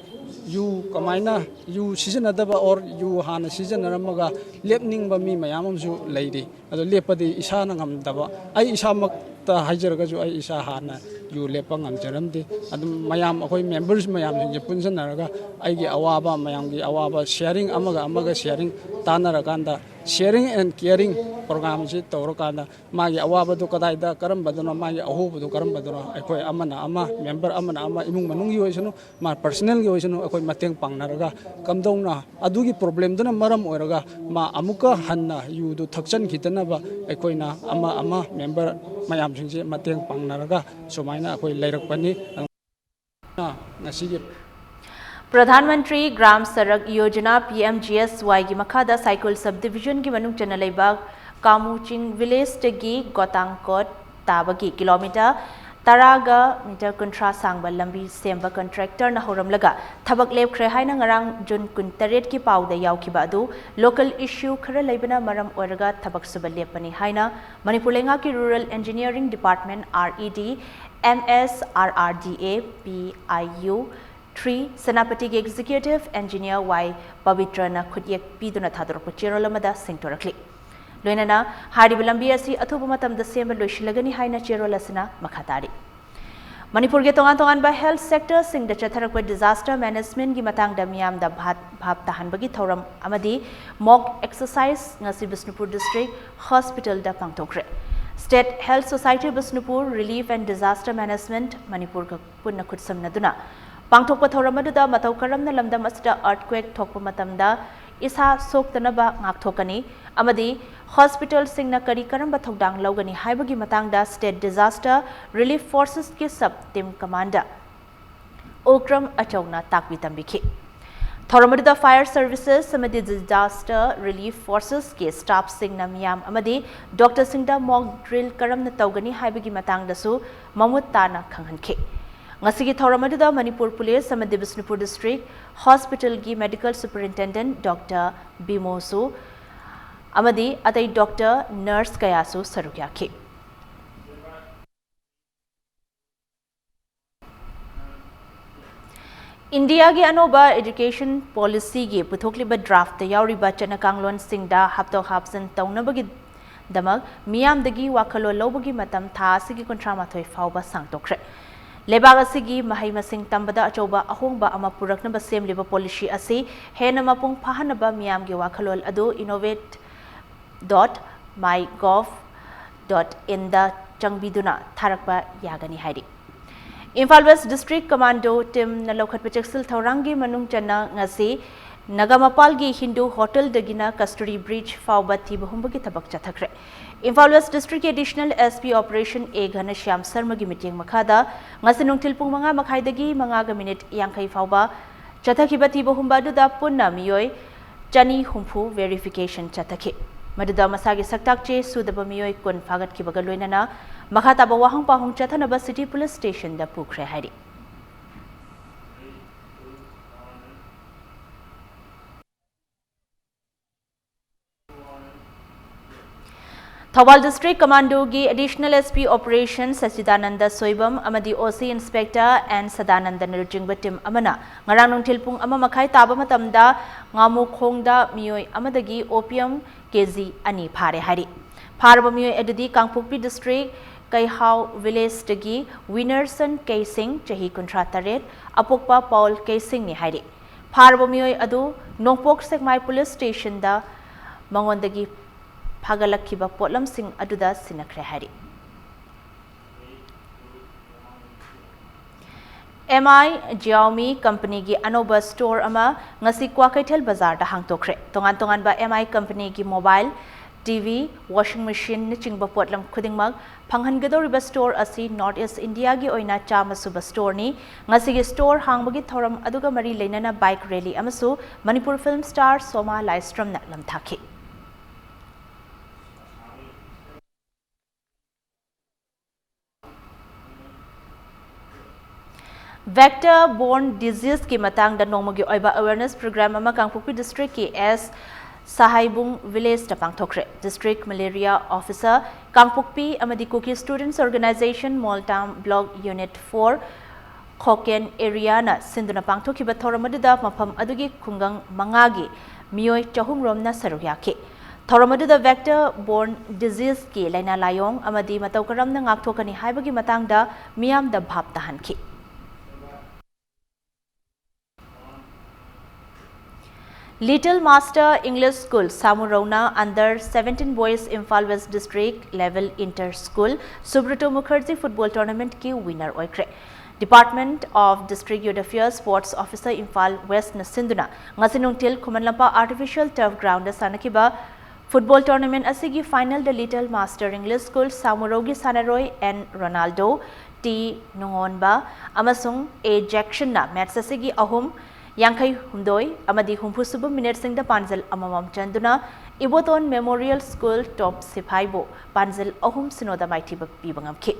ꯌꯨ ꯀꯃꯥꯏꯅ, ꯌꯨ ꯁꯤꯖꯤꯟꯅꯗꯕ or ꯌꯨ ꯍꯥꯟꯅ ꯁꯤꯖꯤꯟꯅꯔꯝꯃꯒ ꯂꯦꯞꯅꯤꯡꯕ ꯃꯤ ꯃꯌꯥꯝ ꯑꯃꯁꯨ ꯂꯩꯔꯤ꯫ ꯑꯗꯣ ꯂꯦꯞꯄꯗꯤ ꯏꯁꯥꯅ ꯉꯝꯗꯕ, ꯑꯩ ꯏꯁꯥꯃꯛꯇ ꯍꯥꯏꯖꯔꯒꯁꯨ ꯑꯩ ꯏꯁꯥ ꯍꯥꯟꯅ ꯌꯨ ꯂꯦꯞꯄ ꯉꯝꯖꯔꯝꯗꯦ꯫ ꯑꯗꯨꯝ ꯃꯌꯥꯝ ꯑꯩꯈꯣꯏ members ꯃꯌꯥꯝꯁꯤꯡꯁꯦ ꯄꯨꯟꯁꯤꯟꯅꯔꯒ ꯑꯩꯒꯤ ꯑꯋꯥꯕ, ꯃꯌꯥꯝꯒꯤ ꯑꯋꯥꯕ sharing, ꯑꯃꯒ ꯑꯃꯒ sharing ꯇꯥꯟꯅꯔꯀꯥꯟꯗ Sharing and caring program ꯁꯤ ꯇꯧꯔꯀꯥꯟꯗ ꯃꯥꯒꯤ ꯑꯋꯥꯕꯗꯨ ꯀꯗꯥꯏꯗ, ꯀꯔꯝꯕꯗꯨꯅꯣ, ꯃꯥꯒꯤ ꯑꯍꯣꯕꯗꯨ ꯀꯔꯝꯕꯗꯨꯅꯣ, ꯑꯩꯈꯣꯏ ꯑꯃꯅ ꯑꯃ, member ꯑꯃꯅ ꯑꯃ, ꯏꯃꯨꯡ ꯃꯅꯨꯡꯒꯤ ꯑꯣꯏꯁꯅꯨ, ꯃꯥ personal ꯒꯤ ꯑꯣꯏꯁꯅꯨ, ꯑꯩꯈꯣꯏ ꯃꯇꯦꯡ ꯄꯥꯡꯅꯔꯒ ꯀꯝꯗꯧꯅ ꯑꯗꯨꯒꯤ problem ꯗꯨꯅ ꯃꯔꯝ ꯑꯣꯏꯔꯒ ꯃꯥ ꯑꯃꯨꯛꯀ ꯍꯟꯅ ꯌꯨꯗꯨ ꯊꯛꯆꯟꯈꯤꯗꯅꯕ ꯑꯩꯈꯣꯏꯅ ꯑꯃ ꯑꯃ member ꯃꯌꯥꯝꯁꯤꯡꯁꯦ ꯃꯇꯦꯡ ꯄꯥꯡꯅꯔꯒ ꯁꯨꯃꯥꯏꯅ ꯑꯩꯈꯣꯏ ꯂꯩꯔꯛꯄꯅꯤ꯫ ꯉꯁꯤꯒꯤ Pradhan Mantri Gram Sadak Yojana, P M G S Y ꯒꯤ ꯃꯈꯥꯗ ꯁꯥꯏꯀꯨꯜ sub division ꯒꯤ ꯃꯅꯨꯡ ꯆꯟꯅ ꯂꯩꯕ ꯀꯥꯃꯨ ꯆꯤꯡ village ꯇꯒꯤ ꯒꯣꯇꯥꯡꯀꯣꯠ ꯇꯥꯕꯒꯤ kilometre ꯇꯔꯥꯒ metre ꯀꯨꯟꯊ꯭ꯔꯥ ꯁꯥꯡꯕ ꯂꯝꯕꯤ ꯁꯦꯝꯕ contractor ꯅ ꯍꯧꯔꯝꯂꯒ ꯊꯕꯛ ꯂꯦꯞꯈ꯭ꯔꯦ ꯍꯥꯏꯅ ꯉꯔꯥꯡ June ꯀꯨꯟꯇꯔꯦꯠꯀꯤ ꯄꯥꯎꯗ ꯌꯥꯎꯈꯤꯕ ꯑꯗꯨ local issue ꯈꯔ ꯂꯩꯕꯅ ꯃꯔꯝ ꯑꯣꯏꯔꯒ ꯊꯕꯛ ꯁꯨꯕ ꯂꯦꯞꯄꯅꯤ ꯍꯥꯏꯅ ꯃꯅꯤꯄꯨꯔ ꯂꯩꯉꯥꯛꯀꯤ Rural Engineering Department, R E D, M S R R D A, P I U three, ꯁꯦꯅꯥꯄꯇꯤꯒꯤ Executive Engineer Y ꯄꯕꯤꯇ꯭ꯔꯅ ꯈꯨꯠꯌꯦꯛ ꯄꯤꯗꯨꯅ ꯊꯥꯗꯣꯔꯛꯄ ꯆꯦꯔꯣꯜ ꯑꯃꯗ ꯁꯦꯡꯗꯣꯔꯛꯂꯤ꯫ ꯂꯣꯏꯅꯅ ꯍꯥꯏꯔꯤꯕ ꯂꯝꯕꯤ ꯑꯁꯤ ꯑꯊꯨꯕ ꯃꯇꯝꯗ ꯁꯦꯝꯕ ꯂꯣꯏꯁꯤꯜꯂꯒꯅꯤ ꯍꯥꯏꯅ ꯆꯦꯔꯣꯜ ꯑꯁꯤꯅ ꯃꯈꯥ ꯇꯥꯔꯤ꯫ ꯃꯅꯤꯄꯨꯔꯒꯤ ꯇꯣꯉꯥꯟ ꯇꯣꯉꯥꯟꯕ health sector ꯁꯤꯡꯗ ꯆꯠꯊꯔꯛꯄ disaster management ꯀꯤ ꯃꯇꯥꯡꯗ ꯃꯤꯌꯥꯝꯗ ꯚꯥꯞ, ꯚꯥꯞ ꯇꯥꯍꯟꯕꯒꯤ ꯊꯧꯔꯝ ꯑꯃꯗꯤ mock exercise ꯉꯁꯤ Bishnupur District Hospital the ꯄꯥꯡꯊꯣꯛꯈ꯭ꯔꯦ꯫ State Health Society Bishnupur, Relief and Disaster Management ꯃꯅꯤꯄꯨꯔꯒ ꯄꯨꯟꯅ ꯈꯨꯠꯁꯝꯅꯗꯨꯅ ꯄꯥꯡꯊꯣꯛꯄ ꯊꯧꯔꯝ ꯑꯗꯨꯗ ꯃꯇꯧ ꯀꯔꯝꯅ ꯂꯝꯗꯝ ꯑꯁꯤꯗ earthquake ꯊꯣꯛꯄ ꯃꯇꯝꯗ ꯏꯁꯥ ꯁꯣꯛꯇꯅꯕ ꯉꯥꯛꯊꯣꯛꯀꯅꯤ ꯑꯃꯗꯤ hospital ꯁꯤꯡꯅ ꯀꯔꯤ ꯀꯔꯝꯕ ꯊꯧꯗꯥꯡ ꯂꯧꯒꯅꯤ ꯍꯥꯏꯕꯒꯤ ꯃꯇꯥꯡꯗ State Disaster Relief Forces ꯀꯤ sub team commander ꯑꯣꯀ꯭ꯔꯝ ꯑꯆꯧꯅ ꯇꯥꯛꯄꯤ ꯇꯝꯕꯤꯈꯤ꯫ ꯊꯧꯔꯝ ꯑꯗꯨꯗ fire services ꯑꯃꯗꯤ disaster relief forces ꯀꯤ staff ꯁꯤꯡꯅ ꯃꯤꯌꯥꯝ ꯑꯃꯗꯤ doctor ꯁꯤꯡꯗ mock drill ꯀꯔꯝꯅ ꯇꯧꯒꯅꯤ ꯍꯥꯏꯕꯒꯤ ꯃꯇꯥꯡꯗꯁꯨ ꯃꯃꯨꯠ ꯇꯥꯅ ꯈꯪꯍꯟꯈꯤ꯫ ꯉꯁꯤꯒꯤ ꯊꯧꯔꯝ ꯑꯗꯨꯗ ꯃꯅꯤꯄꯨꯔ Police ꯑꯃꯗꯤ ꯕꯤꯁꯅꯨꯄꯨꯔ District Hospital ꯒꯤ Medical Superintendent Doctor ꯕꯤꯃꯣꯁꯨ ꯑꯃꯗꯤ ꯑꯇꯩ doctor, nurse ꯀꯌꯥꯁꯨ ꯁꯔꯨꯛ ꯌꯥꯈꯤ꯫ ꯏꯟꯗꯤꯌꯥꯒꯤ ꯑꯅꯧꯕ education policy ꯒꯤ ꯄꯨꯊꯣꯛꯂꯤꯕ draft ꯇ ꯌꯥꯎꯔꯤꯕ ꯆꯠꯅ ꯀꯥꯡꯂꯣꯟꯁꯤꯡꯗ ꯍꯥꯞꯇꯣꯛ ꯍꯥꯞꯆꯤꯟ ꯇꯧꯅꯕꯒꯤꯗꯃꯛ ꯃꯤꯌꯥꯝꯗꯒꯤ ꯋꯥꯈꯜꯂꯣꯟ ꯂꯧꯕꯒꯤ ꯃꯇꯝ ꯊꯥ ꯑꯁꯤꯒꯤ ꯀꯨꯟꯊ꯭ꯔꯥ ꯃꯥꯊꯣꯏ ꯐꯥꯎꯕ ꯁꯥꯡꯗꯣꯛꯈ꯭ꯔꯦ꯫ ꯂꯩꯕꯥꯛ ꯑꯁꯤꯒꯤ ꯃꯍꯩ ꯃꯁꯤꯡ ꯇꯝꯕꯗ ꯑꯆꯧꯕ ꯑꯍꯣꯡꯕ ꯑꯃ ꯄꯨꯔꯛꯅꯕ ꯁꯦꯝꯂꯤꯕ policy ꯑꯁꯤ ꯍꯦꯟꯅ ꯃꯄꯨꯡ ꯐꯥꯍꯟꯅꯕ ꯃꯤꯌꯥꯝꯒꯤ ꯋꯥꯈꯜꯂꯣꯟ ꯑꯗꯨ innovate dot mygov dot inꯗ ꯆꯪꯕꯤꯗꯨꯅ ꯊꯥꯔꯛꯄ ꯌꯥꯒꯅꯤ ꯍꯥꯏꯔꯤ꯫ ꯏꯝꯐꯥꯜ West District Commando Teamꯅ ꯂꯧꯈꯠꯄ ꯆꯦꯛꯁꯤꯜ ꯊꯧꯔꯥꯡꯒꯤ ꯃꯅꯨꯡ ꯆꯟꯅ ꯉꯁꯤ ꯅꯒꯥꯃꯄꯥꯜꯒꯤ ꯍꯤꯟꯗꯨ ꯍꯣꯇꯦꯜꯗꯒꯤꯅ ꯀꯁꯇꯨꯔꯤ Bridge ꯐꯥꯎꯕ ꯊꯤꯕ ꯍꯨꯝꯕꯒꯤ ꯊꯕꯛ ꯆꯠꯊꯈ꯭ꯔꯦ꯫ Imphal West Districtꯀꯤ Additional SP Operation A ꯘꯅꯁ꯭ꯌꯥꯝ ꯁꯔꯃꯒꯤ ꯃꯤꯠꯌꯦꯡ ꯃꯈꯥꯗ ꯉꯁꯤ ꯅꯨꯡꯊꯤꯜ ꯄꯨꯡ ꯃꯉꯥ ꯃꯈꯥꯏꯗꯒꯤ ꯃꯉꯥꯒ ꯃꯤꯅꯤꯠ ꯌꯥꯡꯈꯩ ꯐꯥꯎꯕ ꯆꯠꯊꯈꯤꯕ ꯊꯤꯕ ꯍꯨꯝꯕ ꯑꯗꯨꯗ ꯄꯨꯟꯅ ꯃꯤꯑꯣꯏ ꯆꯅꯤ ꯍꯨꯝꯐꯨ verification ꯆꯠꯊꯈꯤ꯫ ꯃꯗꯨꯗ ꯃꯁꯥꯒꯤ ꯁꯛꯇꯥꯛ ꯆꯦ ꯁꯨꯗꯕ ꯃꯤꯑꯣꯏ ꯀꯨꯟ ꯐꯥꯒꯠꯈꯤꯕꯒ ꯂꯣꯏꯅꯅ ꯃꯈꯥ ꯇꯥꯕ ꯋꯥꯍꯪ ꯄꯥꯎꯍꯪ ꯆꯠꯊꯅꯕ City Police Stationꯗ ꯄꯨꯈ꯭ꯔꯦ ꯍꯥꯏꯔꯤ꯫ Thoubal District Commandoꯒꯤ Additional SP Operation ꯁꯆꯤꯗꯥꯅꯟꯗ Soibam ꯑꯃꯗꯤ OC Inspector N ꯁꯗꯥꯅꯟꯗꯅ ꯂꯨꯆꯤꯡꯕ team ꯑꯃꯅ ꯉꯔꯥꯡ ꯅꯨꯡꯊꯤꯜ ꯄꯨꯡ ꯑꯃ ꯃꯈꯥꯏ ꯇꯥꯕ ꯃꯇꯝꯗ ꯉꯥꯃꯨꯈꯣꯡꯗ ꯃꯤꯑꯣꯏ ꯑꯃꯗꯒꯤ opium KG ꯑꯅꯤ ꯐꯥꯔꯦ ꯍꯥꯏꯔꯤ꯫ ꯐꯥꯔꯕ ꯃꯤꯑꯣꯏ ꯑꯗꯨꯗꯤ ꯀꯥꯡꯄꯣꯛꯄꯤ District ꯀꯩꯍꯥꯎ Villageꯇꯒꯤ ꯋꯤꯅꯔꯁꯟ ꯀꯦ ꯁꯤꯡ, ꯆꯍꯤ ꯀꯨꯟꯊ꯭ꯔꯥ ꯇꯔꯦꯠ, ꯑꯄꯣꯛꯄ ꯄꯥꯎꯜ ꯀꯦ ꯁꯤꯡꯅꯤ ꯍꯥꯏꯔꯤ꯫ ꯐꯥꯔꯕ ꯃꯤꯑꯣꯏ ꯑꯗꯨ ꯅꯣꯡꯄꯣꯛ ꯁꯦꯛꯃꯥꯏ Police Stationꯗ ꯃꯉꯣꯟꯗꯒꯤ ꯐꯥꯒꯠꯂꯛꯈꯤꯕ ꯄꯣꯠꯂꯝꯁꯤꯡ ꯑꯗꯨꯗ ꯁꯤꯟꯅꯈ꯭ꯔꯦ ꯍꯥꯏꯔꯤ꯫ MI Xiaomi companyꯒꯤ ꯑꯅꯧꯕ store ꯑꯃ ꯉꯁꯤ ꯀ꯭ꯋꯥꯀꯩꯊꯦꯜ ꯕꯖꯥꯔꯗ ꯍꯥꯡꯗꯣꯛꯈ꯭ꯔꯦ꯫ ꯇꯣꯉꯥꯟ ꯇꯣꯉꯥꯟꯕ MI companyꯒꯤ mobile, TV, washing machineꯅꯆꯤꯡꯕ ꯄꯣꯠꯂꯝ ꯈꯨꯗꯤꯡꯃꯛ ꯐꯪꯍꯟꯒꯗꯧꯔꯤꯕ store ꯑꯁꯤ North East Indiaꯒꯤ ꯑꯣꯏꯅ ꯆꯥꯝꯃ ꯁꯨꯕ storeꯅꯤ꯫ ꯉꯁꯤꯒꯤ store ꯍꯥꯡꯕꯒꯤ ꯊꯧꯔꯝ ꯑꯗꯨꯒ ꯃꯔꯤ ꯂꯩꯅꯅ bike rally ꯑꯃꯁꯨ ꯃꯅꯤꯄꯨꯔ film star ꯁꯣꯃꯥ ꯂꯥꯏꯁ꯭ꯔꯝꯅ ꯂꯝꯊꯥꯈꯤ꯫ Vector borne diseaseꯀꯤ ꯃꯇꯥꯡꯗ ꯅꯣꯡꯃꯒꯤ ꯑꯣꯏꯕ awareness program ꯑꯃ ꯀꯥꯡꯄꯣꯛꯄꯤ Districtꯀꯤ S ꯁꯍꯥꯏꯕꯨꯡ Villageꯇ ꯄꯥꯡꯊꯣꯛꯈ꯭ꯔꯦ꯫ District Malaria Officer ꯀꯥꯡꯄꯣꯛꯄꯤ ꯑꯃꯗꯤ Kuki Students Organisation Moltam Block Unit four ꯈꯣꯀꯦꯟ areaꯅ ꯁꯤꯟꯗꯨꯅ ꯄꯥꯡꯊꯣꯛꯈꯤꯕ ꯊꯧꯔꯝ ꯑꯗꯨꯗ ꯃꯐꯝ ꯑꯗꯨꯒꯤ ꯈꯨꯡꯒꯪ ꯃꯉꯥꯒꯤ ꯃꯤꯑꯣꯏ ꯆꯍꯨꯝ ꯔꯣꯝꯅ ꯁꯔꯨꯛ ꯌꯥꯈꯤ꯫ ꯊꯧꯔꯝ ꯑꯗꯨꯗ vector borne diseaseꯀꯤ ꯂꯥꯏꯅꯥ ꯂꯥꯏꯑꯣꯡ ꯑꯃꯗꯤ ꯃꯇꯧ ꯀꯔꯝꯅ ꯉꯥꯛꯊꯣꯛꯀꯅꯤ ꯍꯥꯏꯕꯒꯤ ꯃꯇꯥꯡꯗ ꯃꯤꯌꯥꯝꯗ ꯚꯥꯞ ꯇꯥꯍꯟꯈꯤ꯫ Little Master English School ꯁꯥꯃꯨꯔꯧꯅ Under seventeen Boys Imphal West District Level Inter School Subroto Mukherjee Football Tournamentꯀꯤ winner ꯑꯣꯏꯈ꯭ꯔꯦ꯫ Department of District Youth Affairs Sports Officer Imphal Westꯅ ꯁꯤꯟꯗꯨꯅ ꯉꯁꯤ ꯅꯨꯡꯊꯤꯜ ꯈꯨꯃꯟ ꯂꯝꯄꯥꯛ Artificial Turf Groundꯗ ꯁꯥꯟꯅꯈꯤꯕ football tournament ꯑꯁꯤꯒꯤ finalꯗ Little Master English School ꯁꯥꯃꯨꯔꯧꯒꯤ ꯁꯥꯟꯅꯔꯣꯏ N Ronaldo, T ꯅꯨꯡꯉꯣꯟꯕ ꯑꯃꯁꯨꯡ A Jacksonꯅ match ꯑꯁꯤꯒꯤ ꯑꯍꯨꯝ, ꯌꯥꯡꯈꯩ ꯍꯨꯝꯗꯣꯏ ꯑꯃꯗꯤ ꯍꯨꯝꯐꯨ ꯁꯨꯕ minuteꯁꯤꯡꯗ ꯄꯥꯟꯖꯜ ꯑꯃꯃꯝ ꯆꯟꯗꯨꯅ Iboton Memorial School Top ꯁꯤꯐꯥꯏꯕꯨ ꯄꯥꯟꯖꯜ ꯑꯍꯨꯝ ꯁꯤꯅꯣꯗ ꯃꯥꯏꯊꯤꯕ ꯄꯤꯕ ꯉꯝꯈꯤ꯫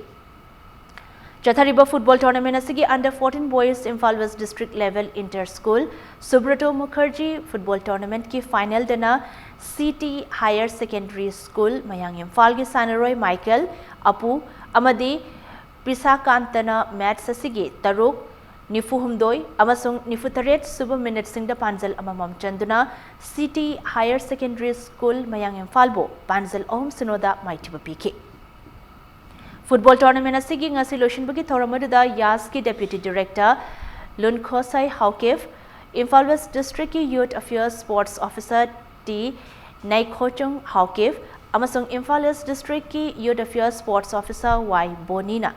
ꯆꯠꯊꯔꯤꯕ football tournament ꯑꯁꯤꯒꯤ Under fourteen Boys Imphal West District Level Inter School Subroto Mukherjee Football Tournamentꯀꯤ finalꯗꯅ C T Higher Secondary School ꯃꯌꯥꯡ ꯏꯝꯐꯥꯜꯒꯤ ꯁꯥꯟꯅꯔꯣꯏ Michael, ꯑꯄꯨ ꯑꯃꯗꯤ ꯄ꯭ꯔꯤꯁꯥꯀꯥꯟꯇꯅ match ꯑꯁꯤꯒꯤ ꯇꯔꯨꯛ, ꯅꯤꯐꯨ ꯍꯨꯝꯗꯣꯏ ꯑꯃꯁꯨꯡ ꯅꯤꯐꯨ ꯇꯔꯦꯠ ꯁꯨꯕ minuteꯁꯤꯡꯗ ꯄꯥꯟꯖꯜ ꯑꯃꯃꯝ ꯆꯟꯗꯨꯅ C T Higher Secondary School ꯃꯌꯥꯡ ꯏꯝꯐꯥꯜꯕꯨ ꯄꯥꯟꯖꯜ ꯑꯍꯨꯝ ꯁꯤꯅꯣꯗ ꯃꯥꯏꯊꯤꯕ ꯄꯤꯈꯤ꯫ Football tournament ꯑꯁꯤꯒꯤ ꯉꯁꯤ ꯂꯣꯏꯁꯤꯟꯕꯒꯤ ꯊꯧꯔꯝ ꯑꯗꯨꯗ ꯌꯥꯁꯀꯤ Deputy Director ꯂꯨꯟꯈꯣꯁꯥꯏ Haokip, Imphal West Districtꯀꯤ Youth Affairs Sports Officer T ꯅꯩꯈꯣꯆꯨꯡ Haokip ꯑꯃꯁꯨꯡ Imphal East Districtꯀꯤ Youth Affairs Sports Officer Y ꯕꯣꯅꯤꯅ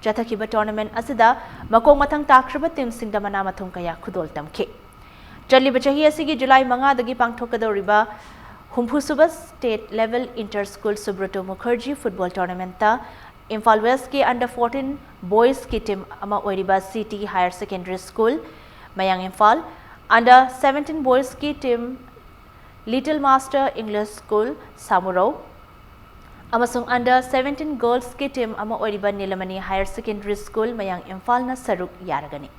ꯆꯠꯊꯈꯤꯕ tournament ꯑꯁꯤꯗ ꯃꯈꯣꯡ ꯃꯊꯪ ꯇꯥꯈ꯭ꯔꯕ teamꯁꯤꯡꯗ ꯃꯅꯥ ꯃꯊꯨꯝ ꯀꯌꯥ ꯈꯨꯗꯣꯜ ꯇꯝꯈꯤ꯫ ꯆꯠꯂꯤꯕ ꯆꯍꯤ ꯑꯁꯤꯒꯤ ꯖꯨꯂꯥꯏ ꯃꯉꯥꯗꯒꯤ ꯄꯥꯡꯊꯣꯛꯀꯗꯧꯔꯤꯕ ꯍꯨꯝꯐꯨ ꯁꯨꯕ State Level Inter School Subroto Mukherjee Football Tournamentꯇ Imphal Westꯀꯤ Under fourteen Boysꯀꯤ team ꯑꯃ ꯑꯣꯏꯔꯤꯕ C T Higher Secondary School ꯃꯌꯥꯡ Imphal, Under seventeen Boysꯀꯤ team Little Master English School ꯁꯥꯃꯨꯔꯧ ꯑꯃꯁꯨꯡ Under seventeen Girlsꯀꯤ team ꯑꯃ ꯑꯣꯏꯔꯤꯕ ꯅꯤꯂꯃꯅꯤ Higher Secondary School ꯃꯌꯥꯡ ꯏꯝꯐꯥꯜꯅ ꯁꯔꯨꯛ ꯌꯥꯔꯒꯅꯤ꯫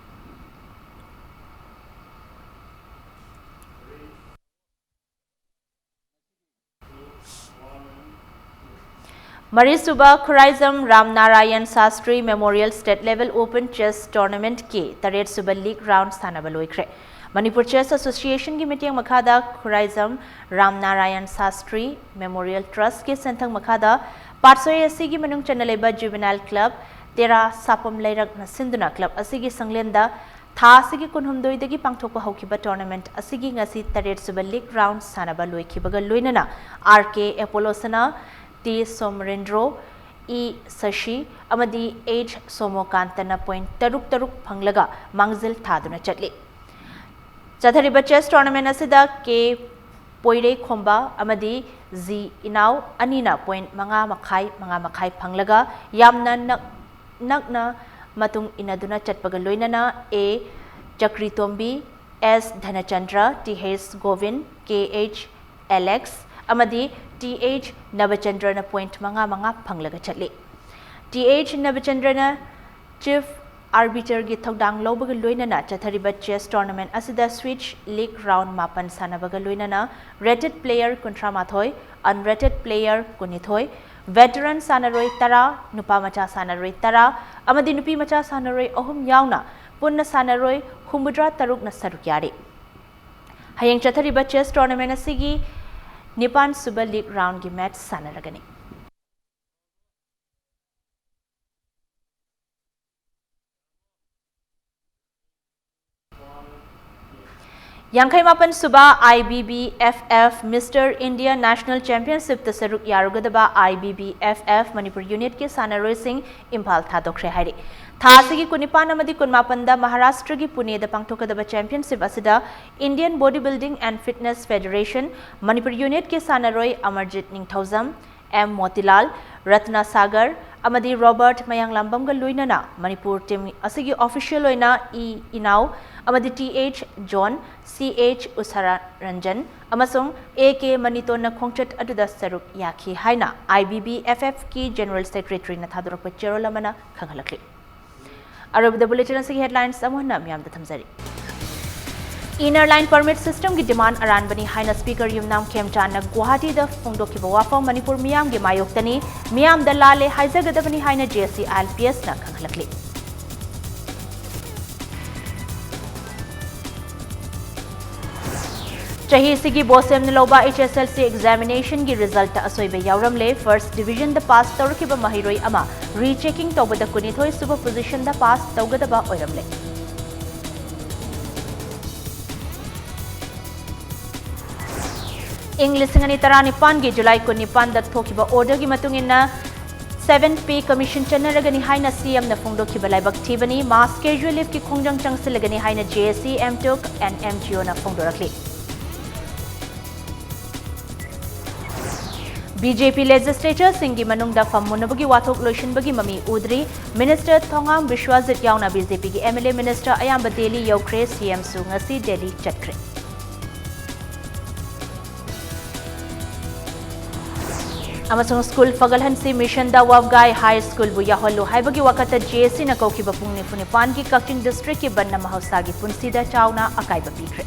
ꯃꯔꯤꯁꯨꯕ Khuraijam Ram Narayan Shastri Memorial State Level Open Chess Tournamentꯀꯤ ꯇꯔꯦꯠ ꯁꯨꯕ league round ꯁꯥꯟꯅꯕ ꯂꯣꯏꯈ꯭ꯔꯦ꯫ ꯃꯅꯤꯄꯨꯔ Chess Associationꯒꯤ ꯃꯤꯠꯌꯦꯡ ꯃꯈꯥꯗ ꯈꯨꯔꯥꯏꯖꯝ ꯔꯥꯝ ꯅꯥꯔꯥꯌꯟ ꯁꯥꯁꯇ꯭ꯔꯤ Memorial Trustꯀꯤ ꯁꯦꯟꯊꯪ ꯃꯈꯥꯗ ꯄꯥꯠꯁꯣꯏ ꯑꯁꯤꯒꯤ ꯃꯅꯨꯡ ꯆꯟꯅ ꯂꯩꯕ Juvenile Club ꯇꯦꯔꯥ ꯁꯥꯄꯝ ꯂꯩꯔꯛꯅ ꯁꯤꯟꯗꯨꯅ club ꯑꯁꯤꯒꯤ ꯁꯪꯂꯦꯟꯗ ꯊꯥ ꯑꯁꯤꯒꯤ ꯀꯨꯟꯍꯨꯝꯗꯣꯏꯗꯒꯤ ꯄꯥꯡꯊꯣꯛꯄ ꯍꯧꯈꯤꯕ tournament ꯑꯁꯤꯒꯤ ꯉꯁꯤ ꯇꯔꯦꯠ ꯁꯨꯕ league round ꯁꯥꯟꯅꯕ ꯂꯣꯏꯈꯤꯕꯒ ꯂꯣꯏꯅꯅ R K Apollo ꯁꯅ, T Somarendro, E Sashi ꯑꯃꯗꯤ H Somokantꯅ point ꯇꯔꯨꯛ ꯇꯔꯨꯛ ꯐꯪꯂꯒ ꯃꯥꯡꯖꯤꯜ ꯊꯥꯗꯨꯅ ꯆꯠꯂꯤ꯫ ꯆꯠꯊꯔꯤꯕ chess tournament ꯑꯁꯤꯗ K ꯄꯣꯏꯔꯩꯈꯣꯝꯕ ꯑꯃꯗꯤ G ꯏꯅꯥꯎ ꯑꯅꯤꯅ point ꯃꯉꯥ ꯃꯈꯥꯏ, ꯃꯉꯥ ꯃꯈꯥꯏ ꯐꯪꯂꯒ ꯌꯥꯝꯅ ꯅꯛ-, ꯅꯛꯅ ꯃꯇꯨꯡ ꯏꯟꯅꯗꯨꯅ ꯆꯠꯄꯒ ꯂꯣꯏꯅꯅ A ꯆꯀ꯭ꯔꯤꯇꯣꯝꯕꯤ, S ꯙꯅꯆꯟꯗ꯭ꯔ, T H Gobin, K H Alex ꯑꯃꯗꯤ T H ꯅꯕꯆꯟꯗ꯭ꯔꯅ point ꯃꯉꯥ ꯃꯉꯥ ꯐꯪꯂꯒ ꯆꯠꯂꯤ꯫ T H ꯅꯕꯆꯟꯗ꯭ꯔꯅ chief arbiterꯒꯤ ꯊꯧꯗꯥꯡ ꯂꯧꯕꯒ ꯂꯣꯏꯅꯅ ꯆꯠꯊꯔꯤꯕ chess tournament ꯑꯁꯤꯗ switch league round ꯃꯥꯄꯟ ꯁꯥꯟꯅꯕꯒ ꯂꯣꯏꯅꯅ rated player ꯀꯨꯟꯊ꯭ꯔꯥ ꯃꯥꯊꯣꯏ, unrated player ꯀꯨꯟꯅꯤꯊꯣꯏ, veteran ꯁꯥꯟꯅꯔꯣꯏ ꯇꯔꯥ, ꯅꯨꯄꯥ ꯃꯆꯥ ꯁꯥꯟꯅꯔꯣꯏ ꯇꯔꯥ ꯑꯃꯗꯤ ꯅꯨꯄꯤ ꯃꯆꯥ ꯁꯥꯟꯅꯔꯣꯏ ꯑꯍꯨꯝ ꯌꯥꯎꯅ ꯄꯨꯟꯅ ꯁꯥꯟꯅꯔꯣꯏ ꯍꯨꯝꯐꯨꯇꯔꯥ ꯇꯔꯨꯛꯅ ꯁꯔꯨꯛ ꯌꯥꯔꯤ꯫ ꯍꯌꯦꯡ ꯆꯠꯊꯔꯤꯕ chess tournament ꯑꯁꯤꯒꯤ ꯅꯤꯄꯥꯟ ꯁꯨꯕ league roundꯒꯤ match ꯁꯥꯟꯅꯔꯒꯅꯤ꯫ ꯌꯥꯡꯈꯩ ꯃꯥꯄꯟ ꯁꯨꯕ I B B F F Mister India National Championshipꯇ ꯁꯔꯨꯛ ꯌꯥꯔꯨꯒꯗꯕ I B B F F Manipur unitꯀꯤ ꯁꯥꯟꯅꯔꯣꯏꯁꯤꯡ Imphal ꯊꯥꯗꯣꯛꯈ꯭ꯔꯦ ꯍꯥꯏꯔꯤ꯫ ꯊꯥ ꯑꯁꯤꯒꯤ ꯀꯨꯟꯅꯤꯄꯥꯟ ꯑꯃꯗꯤ ꯀꯨꯟꯃꯥꯄꯟꯗ ꯃꯍꯥꯔꯥꯁꯇ꯭ꯔꯒꯤ ꯄꯨꯅꯦꯗ ꯄꯥꯡꯊꯣꯛꯀꯗꯕ championship ꯑꯁꯤꯗ Indian Body Building and Fitness Federation Manipur unitꯀꯤ ꯁꯥꯟꯅꯔꯣꯏ ꯑꯃꯔꯖꯤꯠ ꯅꯤꯡꯊꯧꯖꯝ, M ꯃꯣꯇꯤꯂꯥꯜ, ꯔꯠꯅ ꯁꯥꯒꯔ ꯑꯃꯗꯤ ꯔꯣꯕꯔꯠ ꯃꯌꯥꯡꯂꯥꯝꯕꯝꯒ ꯂꯣꯏꯅꯅ ꯃꯅꯤꯄꯨꯔ team ꯑꯁꯤꯒꯤ official ꯑꯣꯏꯅ E ꯏꯅꯥꯎ ꯑꯃꯗꯤ T H John, C H ꯎꯁꯥꯔꯥ ꯔꯟꯖꯟ ꯑꯃꯁꯨꯡ A K ꯃꯅꯤꯇꯣꯟꯅ ꯈꯣꯡꯆꯠ ꯑꯗꯨꯗ ꯁꯔꯨꯛ ꯌꯥꯈꯤ ꯍꯥꯏꯅ I B B F Fꯀꯤ General Secretaryꯅ ꯊꯥꯗꯣꯔꯛꯄ ꯆꯦꯔꯣꯜ ꯑꯃꯅ ꯈꯪꯍꯜꯂꯛꯂꯤ꯫ ꯑꯔꯣꯏꯕꯗ bulletin ꯑꯁꯤꯒꯤ headlines ꯑꯃꯨꯛ ꯍꯟꯅ ꯃꯤꯌꯥꯝꯗ ꯊꯝꯖꯔꯤ꯫ Inner Line Permit Systemꯒꯤ demand ꯑꯔꯥꯟꯕꯅꯤ ꯍꯥꯏꯅ Speaker ꯌꯨꯝꯅꯥꯝ ꯈꯦꯝꯆꯥꯟꯅ ꯒꯨꯋꯥꯍꯥꯇꯤꯗ ꯐꯣꯡꯗꯣꯛꯈꯤꯕ ꯋꯥꯐꯝ ꯃꯅꯤꯄꯨꯔ ꯃꯤꯌꯥꯝꯒꯤ ꯃꯥꯌꯣꯛꯇꯅꯤ꯫ ꯃꯤꯌꯥꯝꯗ ꯂꯥꯜꯂꯦ ꯍꯥꯏꯖꯒꯗꯕꯅꯤ ꯍꯥꯏꯅ J C I L P Sꯅ ꯈꯪꯍꯜꯂꯛꯂꯤ꯫ ꯆꯍꯤꯁꯤꯒꯤ BOSEMꯅ ꯂꯧꯕ H S L C examinationꯒꯤ resultꯇ ꯑꯁꯣꯏꯕ ꯌꯥꯎꯔꯝꯂꯦ꯫ First divisionꯗ pass ꯇꯧꯔꯛꯈꯤꯕ ꯃꯍꯩꯔꯣꯏ ꯑꯃ rechecking ꯇꯧꯕꯗ ꯀꯨꯟꯅꯤꯊꯣꯏ ꯁꯨꯕ positionꯗ pass ꯇꯧꯒꯗꯕ ꯑꯣꯏꯔꯝꯂꯦ꯫ ꯏꯪ ꯂꯤꯁꯤꯡ ꯑꯅꯤ ꯇꯔꯥꯅꯤꯄꯥꯟꯒꯤ ꯖꯨꯂꯥꯏ ꯀꯨꯟꯅꯤꯄꯥꯟꯗ ꯊꯣꯛꯈꯤꯕ orderꯒꯤ ꯃꯇꯨꯡ ꯏꯟꯅ seven pay commission ꯆꯠꯅꯔꯒꯅꯤ ꯍꯥꯏꯅ CMꯅ ꯐꯣꯡꯗꯣꯛꯈꯤꯕ ꯂꯥꯏꯕꯛ ꯊꯤꯕꯅꯤ꯫ Mass casual leaveꯀꯤ ꯈꯣꯡꯖꯪ ꯆꯪꯁꯤꯜꯂꯒꯅꯤ ꯍꯥꯏꯅ JAC, MTUC and MGOꯅ ꯐꯣꯡꯗꯣꯔꯛꯂꯤ꯫ BJP legislatorꯁꯤꯡꯒꯤ ꯃꯅꯨꯡꯗ ꯐꯝꯃꯨꯟꯅꯕꯒꯤ ꯋꯥꯊꯣꯛ ꯂꯣꯏꯁꯤꯟꯕꯒꯤ ꯃꯃꯤ ꯎꯗ꯭ꯔꯤ꯫ Minister ꯊꯣꯉꯥꯝ ꯕꯤꯁ꯭ꯋꯖꯤꯠ ꯌꯥꯎꯅ BJPꯒꯤ MLA minister ꯑꯌꯥꯝꯕ ꯗꯦꯜꯂꯤ ꯌꯧꯈ꯭ꯔꯦ꯫ CMꯁꯨ ꯉꯁꯤ ꯗꯦꯜꯂꯤ ꯆꯠꯈ꯭ꯔꯦ꯫ ꯑꯃꯁꯨꯡ ꯁ꯭ꯀꯨꯜ ꯐꯒꯠꯍꯟꯁꯤ missionꯗ ꯋꯥꯕꯒꯥꯏ High Schoolꯕꯨ ꯌꯥꯎꯍꯜꯂꯨ ꯍꯥꯏꯕꯒꯤ ꯋꯥꯀꯠꯇ JACꯅ ꯀꯧꯈꯤꯕ ꯄꯨꯡ ꯅꯤꯐꯨ ꯅꯤꯄꯥꯟꯒꯤ ꯀꯛꯆꯤꯡ districtꯀꯤ ꯕꯟꯗꯅ ꯃꯍꯧꯁꯥꯒꯤ ꯄꯨꯟꯁꯤꯗ ꯆꯥꯎꯅ ꯑꯀꯥꯏꯕ ꯄꯤꯈ꯭ꯔꯦ꯫